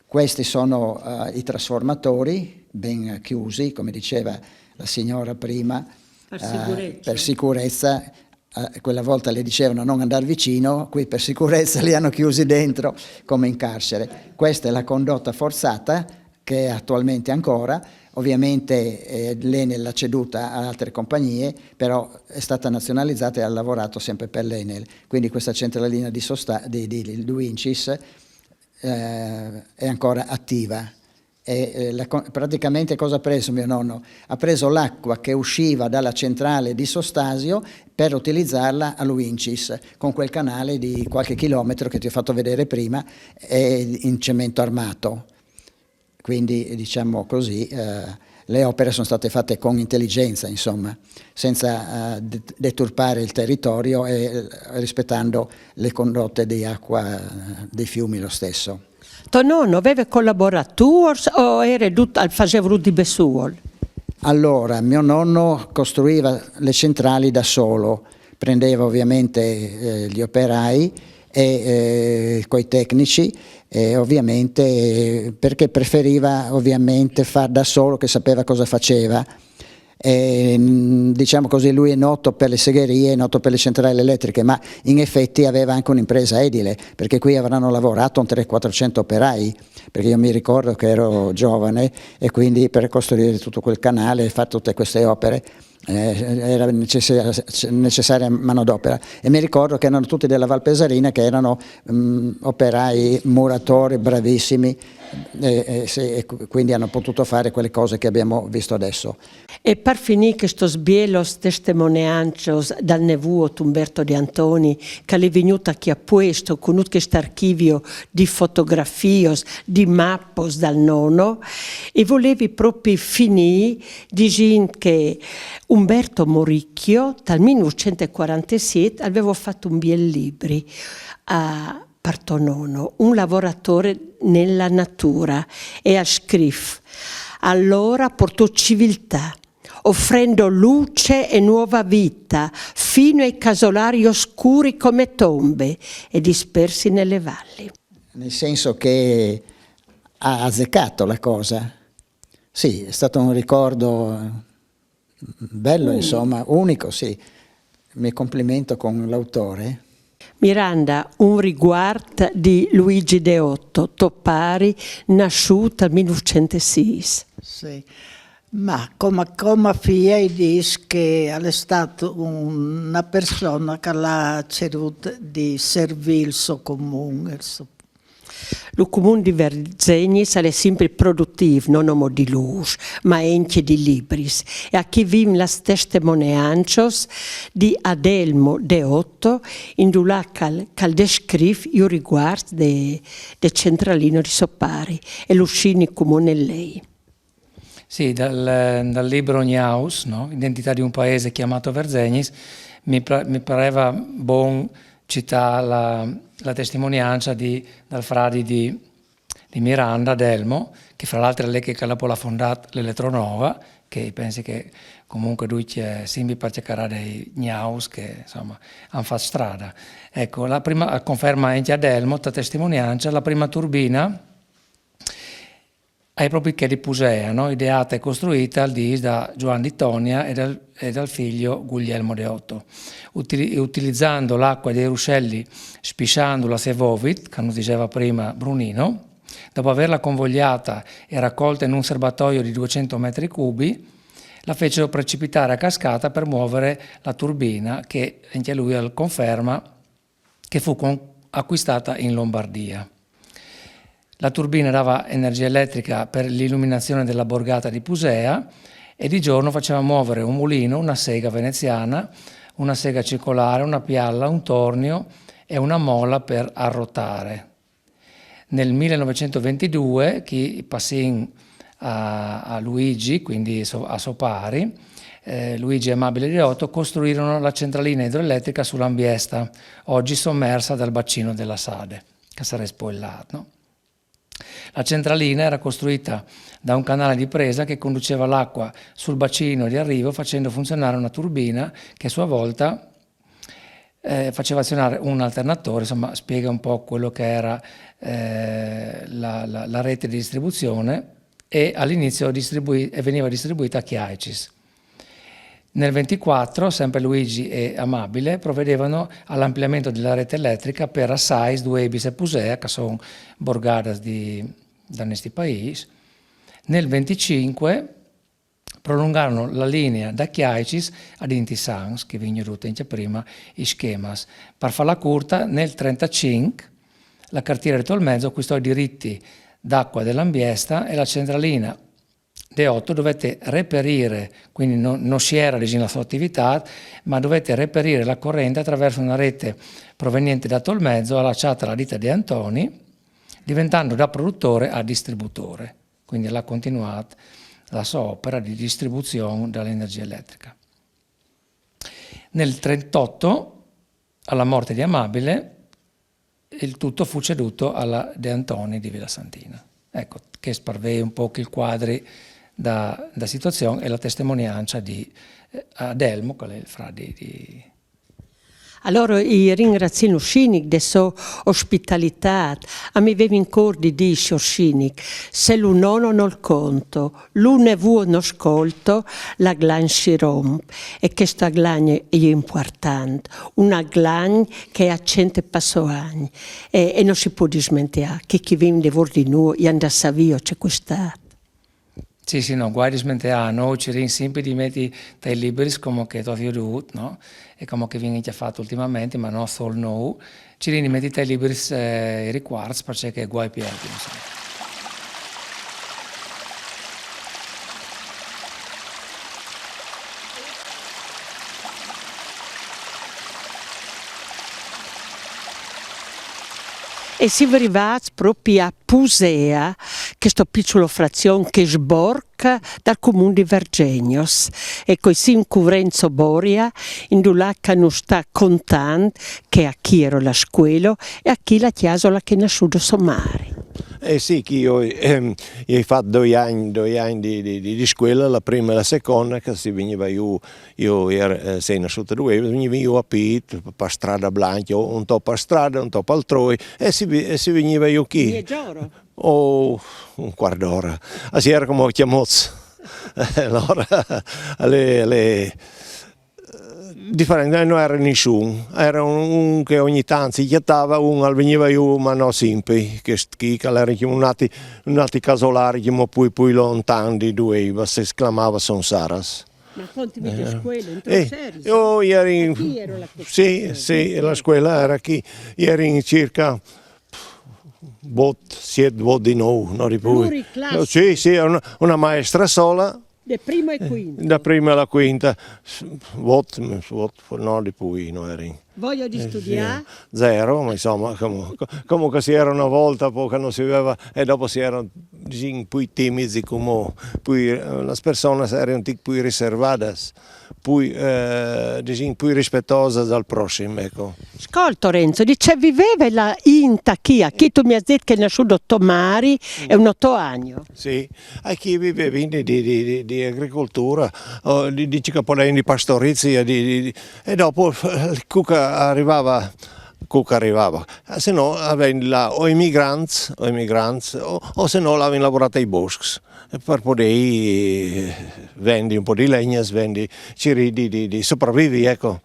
Questi sono uh, i trasformatori ben chiusi, come diceva la signora prima, per sicurezza. Uh, per sicurezza. Uh, quella volta le dicevano non andare vicino, qui per sicurezza li hanno chiusi dentro come in carcere. Questa è la condotta forzata che è attualmente ancora, ovviamente eh, l'Enel l'ha ceduta a altre compagnie, però è stata nazionalizzata e ha lavorato sempre per l'Enel. Quindi questa centralina di, sosta- di, di, di Luincis eh, è ancora attiva. E, eh, la, praticamente cosa ha preso mio nonno? Ha preso l'acqua che usciva dalla centrale di Sostasio per utilizzarla a Luincis, con quel canale di qualche chilometro che ti ho fatto vedere prima, in cemento armato. Quindi, diciamo così, eh, le opere sono state fatte con intelligenza, insomma, senza eh, deturpare il territorio e eh, rispettando le condotte di acqua eh, dei fiumi lo stesso. Tuo nonno aveva collaboratori o era tutto, faceva tutto di bessuol? Allora, mio nonno costruiva le centrali da solo, prendeva ovviamente eh, gli operai e eh, coi tecnici e ovviamente perché preferiva ovviamente far da solo che sapeva cosa faceva. E, diciamo così, lui è noto per le segherie, è noto per le centrali elettriche, ma in effetti aveva anche un'impresa edile, perché qui avranno lavorato un trecento quattrocento operai, perché io mi ricordo che ero giovane e quindi per costruire tutto quel canale e fare tutte queste opere eh, era necessaria, necessaria manodopera, e mi ricordo che erano tutti della Val Pesarina, che erano, mm, operai, muratori bravissimi, e, e se- e qu- quindi hanno potuto fare quelle cose che abbiamo visto adesso. E par finir chestos bielos testimonianzos dal nevuot Umberto De Antoni, che al è vignût chi a puesto cun chest archivio di fotografios, di mappos dal nono, e volevi propi finir disint che Umberto Moricchio, dal mil nûfcent e cuarantesiet, al veva fat un biel libri a par to nono, Un lavoratore nella natura, e al scrîf: «Allora portò civiltà, offrendo luce e nuova vita fino ai casolari oscuri come tombe e dispersi nelle valli». Nel senso che ha azzeccato la cosa. Sì, è stato un ricordo bello, insomma, unico, sì. Mi complimento con l'autore. Miranda, Un riguart di Luigi Deotto, to pari, nassût al mil nûfcent e sîs. Sì. Ma come, come fie i dîs che al è stât una persona che al à cirût di servî il so comun, il so Lu comun di Verzegnis al è simpri produtîf, no noma di lûs, ma encje di libris. E achì vin las testimonianzos di Adelmo Deotto, indulà che al, che al descrîf i riguarts de, de centralino di so pari, e lu sinic cumò nel lei. Sì, dal, dal libro Gnaus, no? Identità di un paese chiamato Verzegnis, mi, pa- mi pareva bon citâ la, la testimonianza di, dal fradi di, di Miranda, Adelmo, che fra l'altro al è chel che dopo al à fondât l'Eletronova, che pensi che comunque lui è simpri par cjacarâ dai gnaus che, insomma, a àn fat strada. Ecco, la prima, conferma encje Adelmo, ta testimonianza, la prima turbina a è propit chê di Pusea, no? Ideata e costruita, al dîs, da Gioan di Tonia e dal, e dal figlio Guglielmo Deotto, utili- utilizzando l'acqua dei ruscelli, spisciandola se vovit, che nus diseva prima Brunino, dopo averla convogliata e raccolta in un serbatoio di duecento metri cubi, la fecero precipitare a cascata per muovere la turbina, che anche lui al conferma che fu con- acquistata in Lombardia. La turbina dava energia elettrica per l'illuminazione della borgata di Pusea e di giorno faceva muovere un mulino, una sega veneziana, una sega circolare, una pialla, un tornio e una mola per arrotare. Nel millenovecentoventidue, chi passìn a, a Luigi, quindi so- a so pari, eh, Luigi e Amabile Deotto costruirono la centralina idroelettrica sull'Ambiesta, oggi sommersa dal bacino della Sade, che sarà spoilato, no? La centralina era costruita da un canale di presa che conduceva l'acqua sul bacino di arrivo, facendo funzionare una turbina che a sua volta eh, faceva azionare un alternatore, insomma, spiega un po' quello che era eh, la, la- la rete di distribuzione, e all'inizio distribui- e veniva distribuita a Chiaicis. Nel ventiquattro, sempre Luigi e Amabile provvedevano all'ampliamento della rete elettrica per Assais, Duebis e Pusea, che sono borgadas di, da sti paesi. Nel venticinque prolungarono la linea da Chiaicis a Dinti Sans, che vin viodût anche prima i schemas. Per farla corta, nel trentacinque la cartiera di Tolmezzo acquistò i diritti d'acqua dell'Ambiesta e la centralina Deotto dovette reperire, quindi no, no si era, diciamo, la sua attività, ma dovette reperire la corrente attraverso una rete proveniente da Tolmezzo, allacciata alla ditta De Antoni, diventando da produttore a distributore. Quindi l'ha continuato la sua opera di distribuzione dell'energia elettrica. Nel trentotto, alla morte di Amabile, il tutto fu ceduto alla De Antoni di Villa Santina. Ecco, che sparvei un po' il quadri da, da situazione e la testimonianza di eh, Adelmo, che è il frate di, di Alora i ringrazi lu sinic de so ospitalitât. A mi vevi in cor di dî, siôr sinic, se lu nono nol conto, lu nevuo no scolto, la glagn si romp. E chest aglagn e je impuartant, un aglagn che e acente passo agn, e, e no si pò dismenteâ che chi vin devôr di nô i àn da savî ce ch'al è stât. Sì, sì, no, guai dismenteà, no, cirìn simpri di meti tai libris come che tu ai dut, no? E come che vien anche fatto ultimamente, ma no sol no, cirìn di meti tai libris eh, i ricuarts, perché che guai più, insomma. E si rivats proprio a Pusea, questo piccolo frazione che sborca dal comune di Vergegnos. E così in Cuvrenzo Boria, in Dulaca non sta contando che a chi ero la scuola e a chi la chiasola che è nasciuto somari. Eh sì, che io ehm, ho fatto due anni, due anni di, di, di, scuola, la prima e la seconda, che si veniva io, io ero, eh, sei nasciuto due, veniva io a Pit, per strada Blanchia, un po' per strada, un po' altrove, e si, e si veniva io qui. Oh, un quarto d'ora. Ah, si era come chiamozzo. Allora, le, le, differente, non era nessuno, era un, un che ogni tanto si chiattava, uno veniva io, ma no sempre, che, che era un altro, un altro casolare, che poi, poi lontano di due, ma si chiamava Son Saras. Ma quanti vite eh. scuole, in eh, io ero in... Sì, sì, la scuola era qui, ero in circa vot, siet, vot di nou, no di più. Sì, sì, una, una maestra sola. De prima e quinta. Da prima alla quinta, vot, vot, no di più, no eri. Voglio di studiare? Zero, ma insomma, comunque, comunque si era una volta, poi che non si aveva, e dopo si erano, diciamo, più timidi, come, più, eh, le persone erano più riservate. Poi, eh, diciamo, più rispettosa dal prossimo, ecco. Ascolta Renzo, dice viveva la inta chi, a chi tu mi hai detto che è nasciuto Tomari e un otto anni. Sì, a chi viveva di, di, di, di agricoltura, di, di cicapolein, di pastorizia, di, di, e dopo cuca arrivava, cuca arrivava, se no avevano là o immigrants, o immigrants, o, o se no l'avevano lavorata ai boschi. Per poter vendere un po' di legna, vendere, cercare di, di, di sopravvivere, ecco.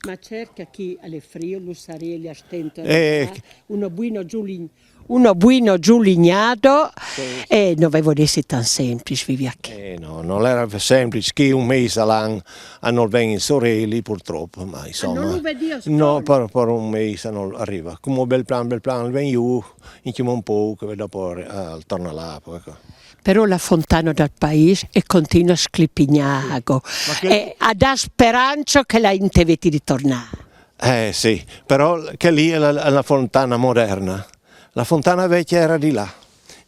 Ma cerca chi alle frio, lo sarei a stento, eh, uno buino giulin, uno buino giulignato sì. E non avevo detto tan semplice vivere qui. Eh, no, non era semplice, che un mese all'anno a non venire sorelli purtroppo, ma insomma... Ah, non lo vedi a No, per, per un mese non arriva. Come bel plan, bel plan, vengo io, in un po' che dopo eh, torna là, ecco. Però la fontana del paese e continua a sclipignago e a dà speranza che la gente vedi di tornare. Eh sì, però che lì è la, la fontana moderna, la fontana vecchia era di là,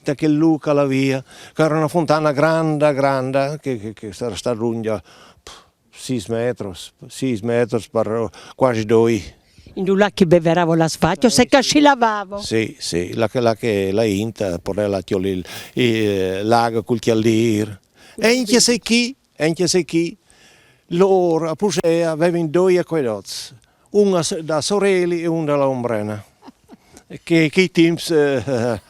da che Luca la via, che era una fontana grande, grande, che, che, che sarà stata lunga sei metri, sei metri per quasi due. In là che beveravo la sfaccia, se che si lavavo. Sì, sì, la, la che la inta, poi la chioli, eh, l'ago col chialdir. E anche se chi, anche se chi, loro a Pusea avevano due acquedotti, uno da Sorelli e uno da Ombrena. Che, che timps... Eh,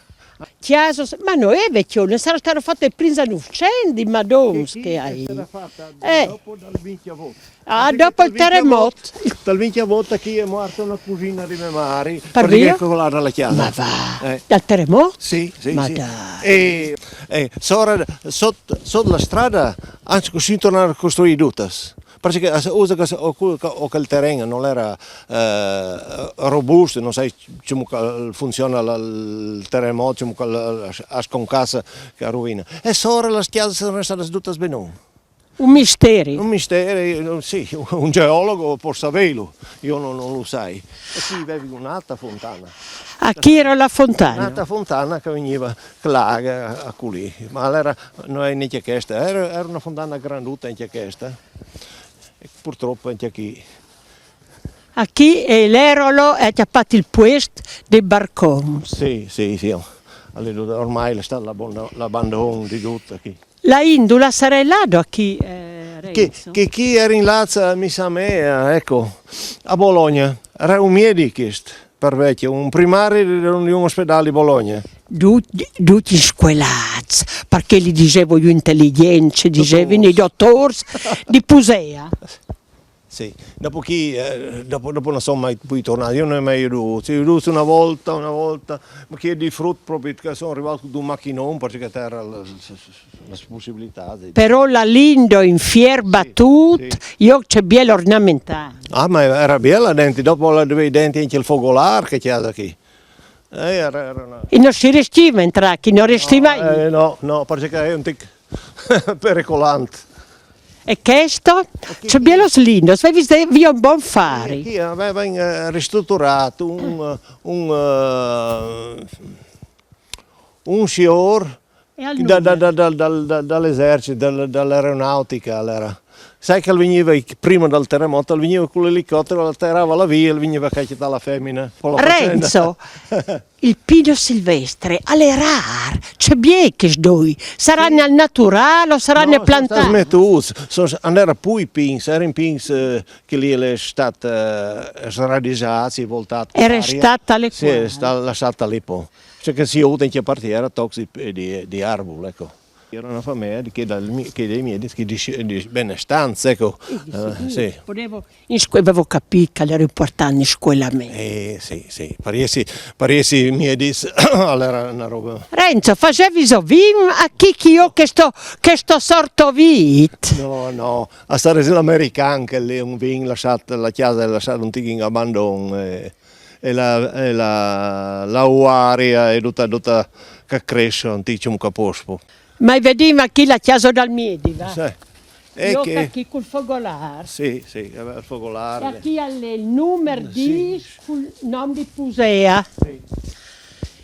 Chiaso, ma no è vecchio, non sarà stato fatto il prima novecento, madonna che hai. È stata fatta eh. Dopo dal venti a voti. Ah, dopo il terremoto. Dal venti a voti che è morta una cugina di mia madre. Per via? Che è colata la chiesa. Ma va, eh. Dal terremoto? Sì, sì, ma sì. Dai. E, e sora, sotto, sotto la strada, anzi, così tornare a costruire tutte. Perché usa che ho, ho, che il terreno non era eh, robusto, non sai come funziona il terremoto, come a sconcassa che rovina. E sora le chiese sono state tutte benone. Un mistero. Un mistero, sì, un geologo può saperlo, io non, non lo sai. E qui avevi un'altra fontana. A chi era la fontana? Un'altra fontana che veniva là, a Culì, ma allora non è neanche questa, era, era una fontana granduta anche questa. E purtroppo anche qui. A chi è l'erolo è chiappato il puesto dei barconi. Sì, sì, sì. Ormai è stato l'abbandono di tutto qui. La indula sarà là da chi, eh, che, che chi era in lazza, mi sa me, ecco, a Bologna, era un medico per vecchio, un primario di un ospedale di Bologna. Tutti scuelati, perché li dicevo io intelligenze, dicevi i dottori di Pusea. Sì. Dopo chi, eh, dopo, dopo non sono mai più tornato, io non ho mai avuto, sì, ho avuto una volta, una volta, ma chi è di frutto proprio, che sono arrivato con un macchinone, perché era la, la possibilità di... Però la lindo in fier batut, Sì. Io c'è biel ornamentale. Ah, ma era bella denti, dopo la dovevi denti anche il fogolare che c'è da chi. Eh, era, era una... E non si riestiva a entrare, chi non riestiva Eh, no, no, perché è un tic pericolante. E questo? C'è biel lindo, se viste via un buon fari. Chi aveva in- eh, ristrutturato un, un, eh, un signor E al da- da- nulla. da- da- da- da- dall'esercito, dal- dall'aeronautica allora. Sai che veniva prima dal terremoto, veniva con l'elicottero, atterrava là via e veniva a cacciare la femmina. Con la faccenda. Renzo, il pino silvestre, alle rar, c'è biel che sdoi, sarà nel naturale o sarà No, nel sono plantare? Smetuts, sono, non era pui pins, erano pins eh, che lì è stata eh, sradisata, si è voltata. Era Aria. stata le Sì, è stata lasciata lì poi. Cioè che si usa in che parte era toxic di, di arbol, ecco. Era una famiglia che, dal, che dei miei che dice, dice benestanza, ecco. Eh, sì. Podevo, in scu- avevo capito che era importante in scuola a me. Eh, sì, sì, pariesi, pariesi miei dis, allora era una roba. Renzo, facevi so vin a chi che io che sto, che sto sorto vit? No, no, a stare l'American che lì un vin lasciato, la casa è lasciata un tic in abbandono e, e la, e la, la uaria è tutta, tutta che cresce, un tic un capospo. Ma vediamo qui la chiesa dal Miedi, va? Sì. E Io che... qui col fogolare. Sì, sì, il E fogolare. Qui è il numero dieci col nome di Pusea.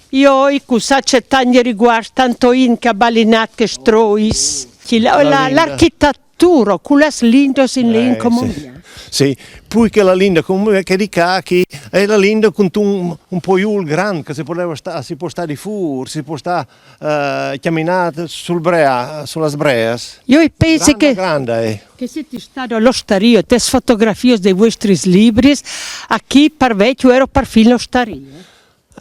Io i cusa c'è tanti riguardi, tanto in che balinat che strois. Chi la- La la- linda. L'architettura, con las lindos in Eh, l'incomune. Sì. Sì, poi che la linda come che di cachi è la linda con un, un poiul grande che si poteva sta, si può stare di fur, si può stare eh, camminare sul brea, sulla sbreas. Io penso Grande, che, grande è. Che siete stati all'ostario, te fotografie dei vostri libri, a chi par vecchio ero perfino l'ostario.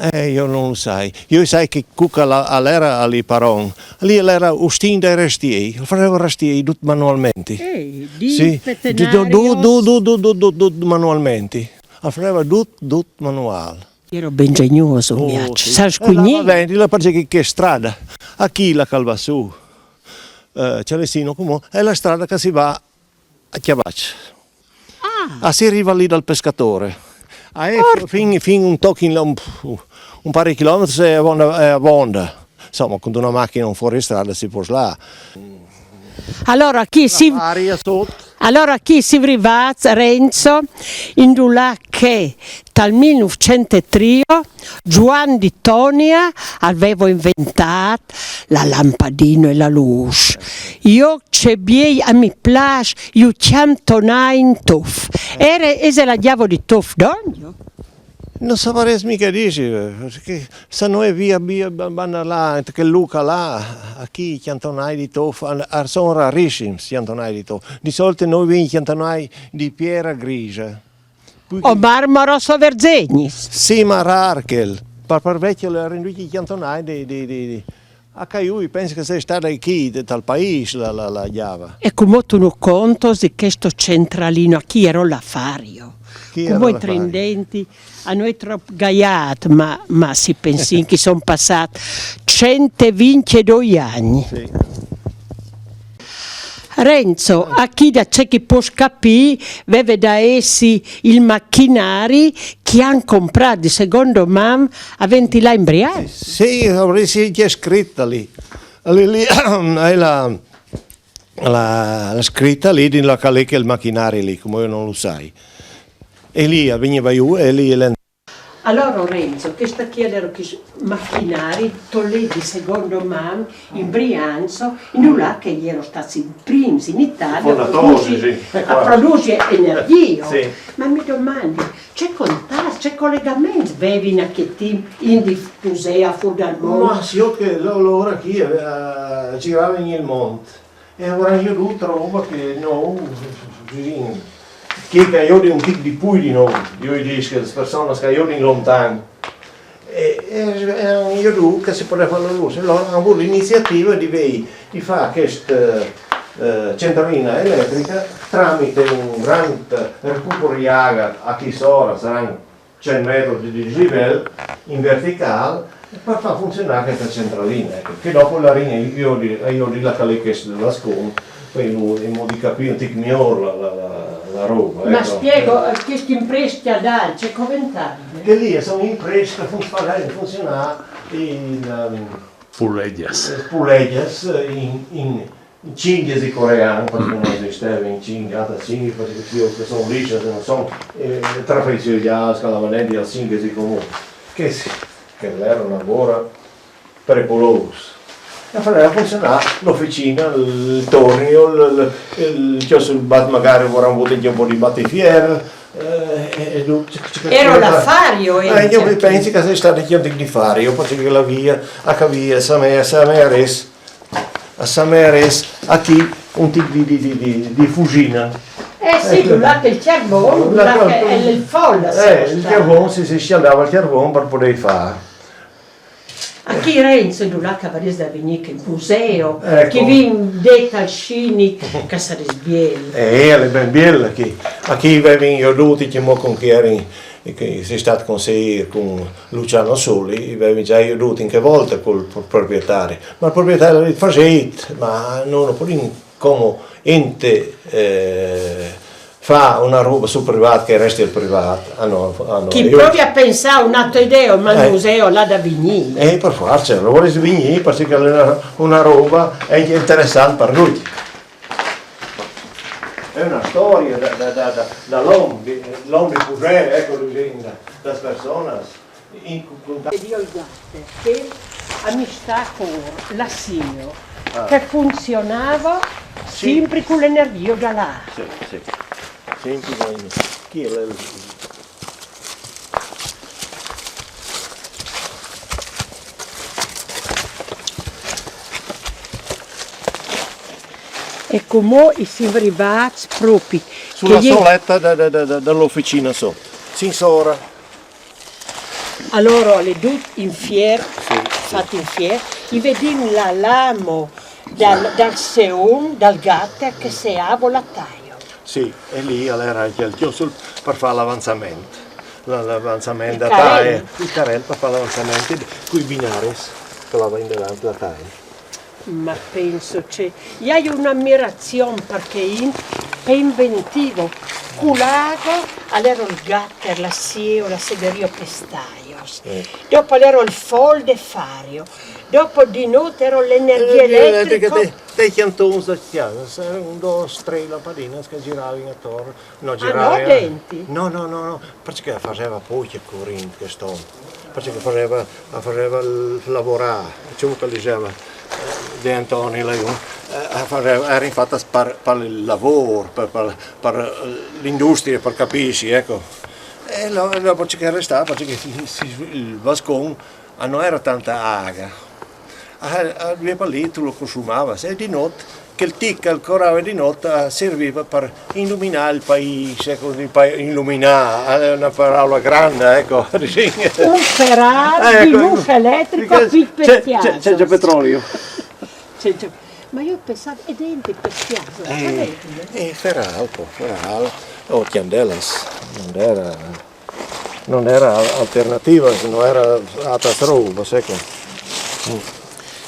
Eh, io non lo sai. Io sai che Cuca la- all'era lì paron. Lì all'era Ustin dai Restiei, lo faceva Restiei tutto manualmente. Eh, di Sì, Petenarios. du, du, du, du, du, du, du, manualmente. Lo faceva tutto, tutto manuale. Ero ben genioso, Oh, piace. Sì. San Eh, là, Squigni. Va bene, là perché che strada? A chi la calva su? Eh, Celestino, come? È la strada che si va a Chiavaccio. Ah, si arriva lì dal pescatore. Ah, è fin, fin un tocco in là, un, un paio di chilometri è abbonda, è abbonda. Insomma, con una macchina un fuori strada si può là. Allora chi si, Aria sotto. Allora chi si arriva Renzo, indulà che dal millenovecentotré Giovanni di Tonia aveva inventato la lampadina e la luce. Io c'è biei a mi piace, io chianto in tof. Era, e se la diavo di tof d'ogno? Non saprei mica dire, perché se noi via, via banda là, che Luca là, a chi cantonai di tof, sono rarissimi cantonai di tof. Di solito noi veniamo cantonai di piera grigia. O marmo rosso verzenis. Sì, ma rarchel. Per, per vecchio le renduci cantonai di, di, di, di. A Caiui penso che sia stata chi dal paese la, la, la Giava. E come tu non conto di questo centralino, a chi ero l'affario? Chi Come era i l'affario? Trendenti, a noi troppo gaiat, ma, ma si pensi che sono passati centoventidue anni. Sì. Renzo, a chi da c'è chi può capire, veve da essi il macchinari che hanno comprato di secondo man a ventilà in Brianza. Sì, avresti già scritta lì. Lì, lì è la, la, la scritta lì di locale che il macchinari lì, come io non lo sai. E lì veniva io e lì le Allora Renzo, questa chiedere che s- macchinari tolletti secondo man in Brianza, in là che ero stati i primi in Italia a Fondatori, produrre, sì, a qua. produrre energia. Sì. Ma mi domandi, c'è contatto, c'è collegamento avevi in che team in di Pusea, fuori dal mondo? Ma sì, io che lo- allora chi eh, girava in il monte e ora io due roba che no, sì, chi che io di un tic di più di noi, io dico che le persone che io di lontano e, e, e io dico che si poteva fare la luce, allora hanno avuto l'iniziativa di, vei- di fare questo eh, centralina elettrica tramite un grande recupero di acqua a chi sora, saranno cento metri di dislivello, in verticale, per far funzionare questa centralina, ecco, che dopo la linea io di, io di la Caleche del Vascon, poi in modo di capire un tic migliore la, la, la, la roba. Ma ecco. Spiego, eh, questa impresa da c'è commentare? Che lì sono imprese che fanno funzionare in, um, Pulegias. Pulegias in, in cinghesi corean, perché non esisteva in cinghia, altra cinghia, perché io che sono lì, cioè, non sono eh, trapezoidale, scalavanelli al cinghesi comune, che, si, che era una ora pericolosa. E faceva funzionare l'officina, il tornio, il, il, il, il, magari vorrà un po' di battifier, eh, e, e, Era l'affare, eh, io penso che sia stato anche un di fare, io penso che la via, a via, sa me, sa me, a Sameres, a chi un tipo di, di, di, di, di fusina. Eh sì, ecco. Là che il carbone, là che è il folla, eh, il carbone, si, si scaldava il carbone per poter fare. A chi Renzo, là che avresti da venire che il museo, ecco. Chi vi indetta al scenic, che saresti biel. Eh, è ben biel qui. A chi vengono tutti, che mo con chi eri, che sei stato consigliere con Luciano Soli, avevi già aiutato in che volta col proprietario, ma il proprietario ha detto, facete, ma non lo potete come ente eh, fa una roba sul privato che resti il privato. Ah, no, ah, no. Chi io... provi a pensare a un'altra idea, ma il eh. Museo l'ha da venire. Eh, per forza, lo vorrei venire perché è una, una roba è interessante per lui. È una storia da, da, da, da, da l'uomo, l'uomo di potere, ecco, lui, da, da persona. In contatto. Ed io il gas che amistà con l'acciaio ah. Che funzionava sì. Sempre con l'energia da là. Sì, sì. Sempre con chi è l- E come i si arrivati proprio sulla soletta da, da, da, dall'officina sotto. Sinsora. Allora le dut in fier, sì, sì. Fatto in fier, i vedin la lamo dal, dal seum, dal gatter che seavo la taio. Sì, e lì allora c'è il chiosul per fare l'avanzamento. L'avanzamento da taio, il carrello per fare l'avanzamento con i binari che la va in davanti la taio. Ma penso che io ho un'ammirazione perché in, è inventivo. Culago, allora il gatter, la sieo, la sederio pestaios. Eh. Dopo allora il fol de fario. Dopo di notte era l'energia eh, elettrica. Te, te chiantons da chiesa, era un, dos, tre lampadinas che giravano attorno. No, ah, no, denti? No, no, no, no, perché faceva poco corrente questo. Perché faceva, faceva lavorare, diciamo che diceva eh, De Antoni, lei, eh, faceva, era infatti per, per il lavoro, per, per, per l'industria, per capirsi, ecco. E dopo c'è che restava, perché si, si, il Vascon ah, non era tanta aga. Ah, ah, lui per lì tu lo consumava, se di notte, che il tic al corave di notte ah, serviva per illuminare il paese, ecco, il paese, illuminare, è una parola grande, ecco. Un ferraro ecco, di luce elettrica c'è, c'è, c'è, c'è petrolio. C'è, c'è. Ma io pensavo, è dentro per spiazzo. Eh, eh, ferraro, ferraro, o oh, chiandelas, non era non era alternativa, non era altra roba, sai che...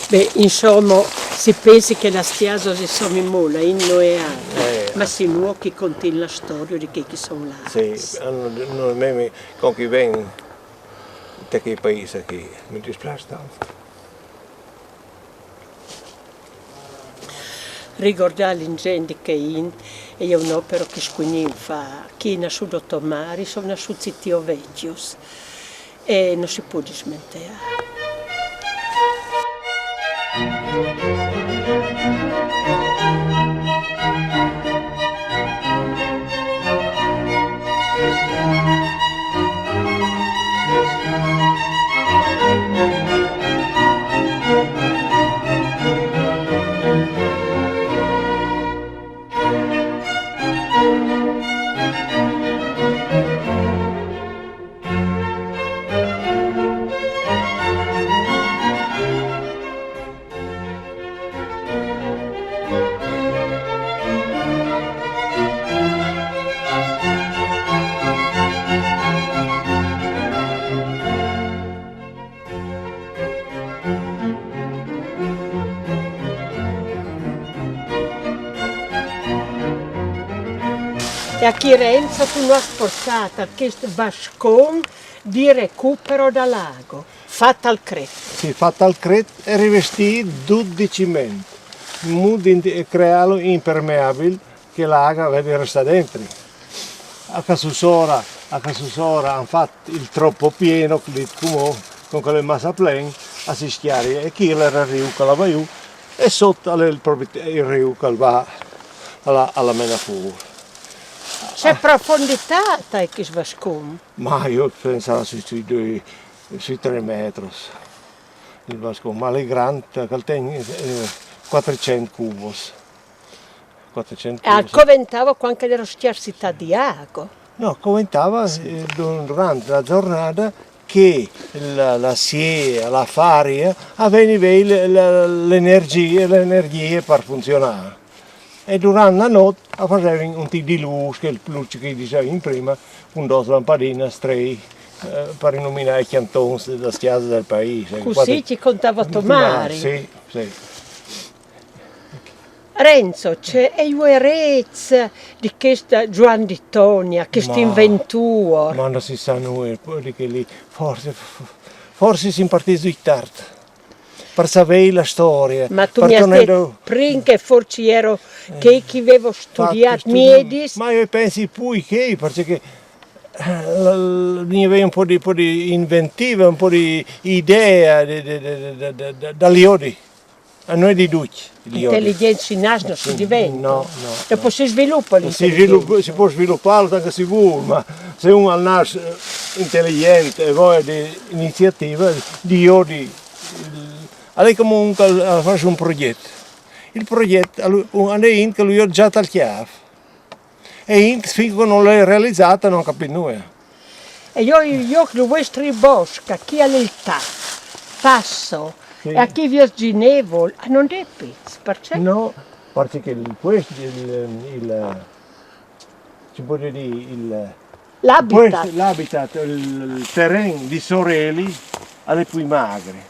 Beh, insomma, si pensi che la stiaso si somimola in noi altri, eh. Ma si muochi continua la storia di chi che sono là. Sì, noi, con chi ven da che paese che mi dispiace tanto. Ricordà l'ingenti che int e je un'opera che scugnin fa, chi nasciuto Tomari, sono nasciuti Tio Vecchios e non si può dismenteare. E a chi Renzo tu no has portât chest vascon di recupero dal ago, fat al cret. Sì, fat al cret e rivestît dut di ciment, in mût di creâlu impermeabil, che la aga vedi restâ dentri. A ca sussora, a ca sussora han fat il tropo pieno, che li cumò, con chel massa plen, a si scjarie, e chi al era il riu che al va jù, e sot al è il, propit il riu che al va a la, a la mena fûr. Ce profonditât a è chest vascon? Ma jo pensavo sui, sui doi, sui trê metris. Il vascon, ma al è grant, che al ten, eh, cuatricent cubos. Cuatricent cubos. E al coventavo cuant che al ero scarsitât di ago? No, coventavo, eh, durant la zornada che la, la siera, la faria, a vegnivi la, la, la energjie, la energjie par funzionâ. E durant la not a fasevin un tic di lûs, che il lûs che i disevin prima, cun dôs lampadinas, trê, eh, par iluminâ i cjantons das cjasis dal paîs. Cussì ti contavo to mari. Sì, sì. Renzo, ce e je eredât di chest Zuan di Tonia, chest inventôr? Ma no si sa nuie, po di chel li, forsit, forsit sin partîts di tart. Par savê la storie. Ma tu mi âs dit prin che forsit i ero chei che a vevo studiât miedis. Ma jo i pensi plui chei, parcè che, eh, la, la, i vevi un pôc di, pôc di inventive, un pôc di idee di, di, di, di, di, di, dal jodi. A no è di ducj, il jodi. Inteligjent si nas, no si diventa. No, no. Dopo si sviluppa l'intelligenza. Si svilup-, si pues svilupâlu tant che si vûl, ma se un al nas, eh, inteligjent e voie di iniziative, di jodi, al è come un che al, al fâs un progjet. Il progjet, al, un, al è int che lu jôt za tal cjâf. E int, fin che nol è realizât, nol à capît nuie. E jo, jo lu vuestri bosc, a chi al è il tâf, passo, sì, e a chi viôt ginevul, a no depis, parcè? No, parcè che il, chest, il, il, si pues dî, il, l'habitat, il, il teren di soreli al è plui magri.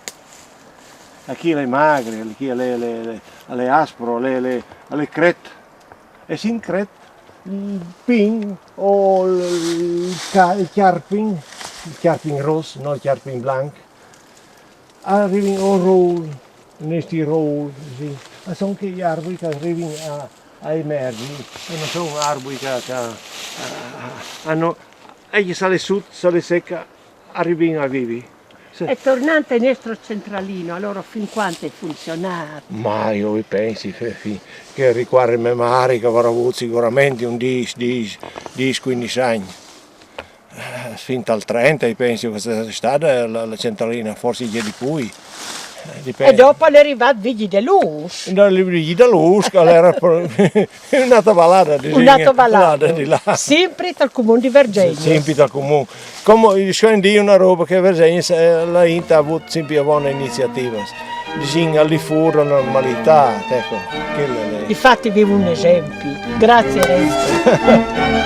A chi al è magri, a chi al è, al è, al è aspro, al è, al è, al è cret. E si cret il pin o il, il ca-, il cjarpin, il cjarpin ros, no il cjarpin blanc, a rivin o rôl, nestri rôl, sì. A son chei arbui che a rivin a, a emergi, e no son arbui che, che a, a, a, a no, e se al è sut, se al è sec, a rivin a vivi. Sì. E tornant al nestri centralin, alore fin cuant e à funzionât? Ma jo i pensi, fe-, fin, che ricuardi me mari, che a varà vût siguramentri un dîs, dîs, dîs, cuindis agns. Eh, fin tal trenta, i pensi che e sia stada la, la centralin, forsit di plui. Eh, dipent. E dopo al è rivât Vigji de Lûs. No, il Vigji de Lûs, che al era pro-, un'altra valada, disìn. Un'altra valada. Valada di là. Simpri tal cumun di Verzegnis. Simpri tal cumun. Come, jo o soi dîs una roba che Verzegnis, eh, la int a à vût simpri bonis iniziativas. Disìn, al di fûr de la normalitât, eco, chel al è. Difat i vevi un esempli. Grazie, Renzo.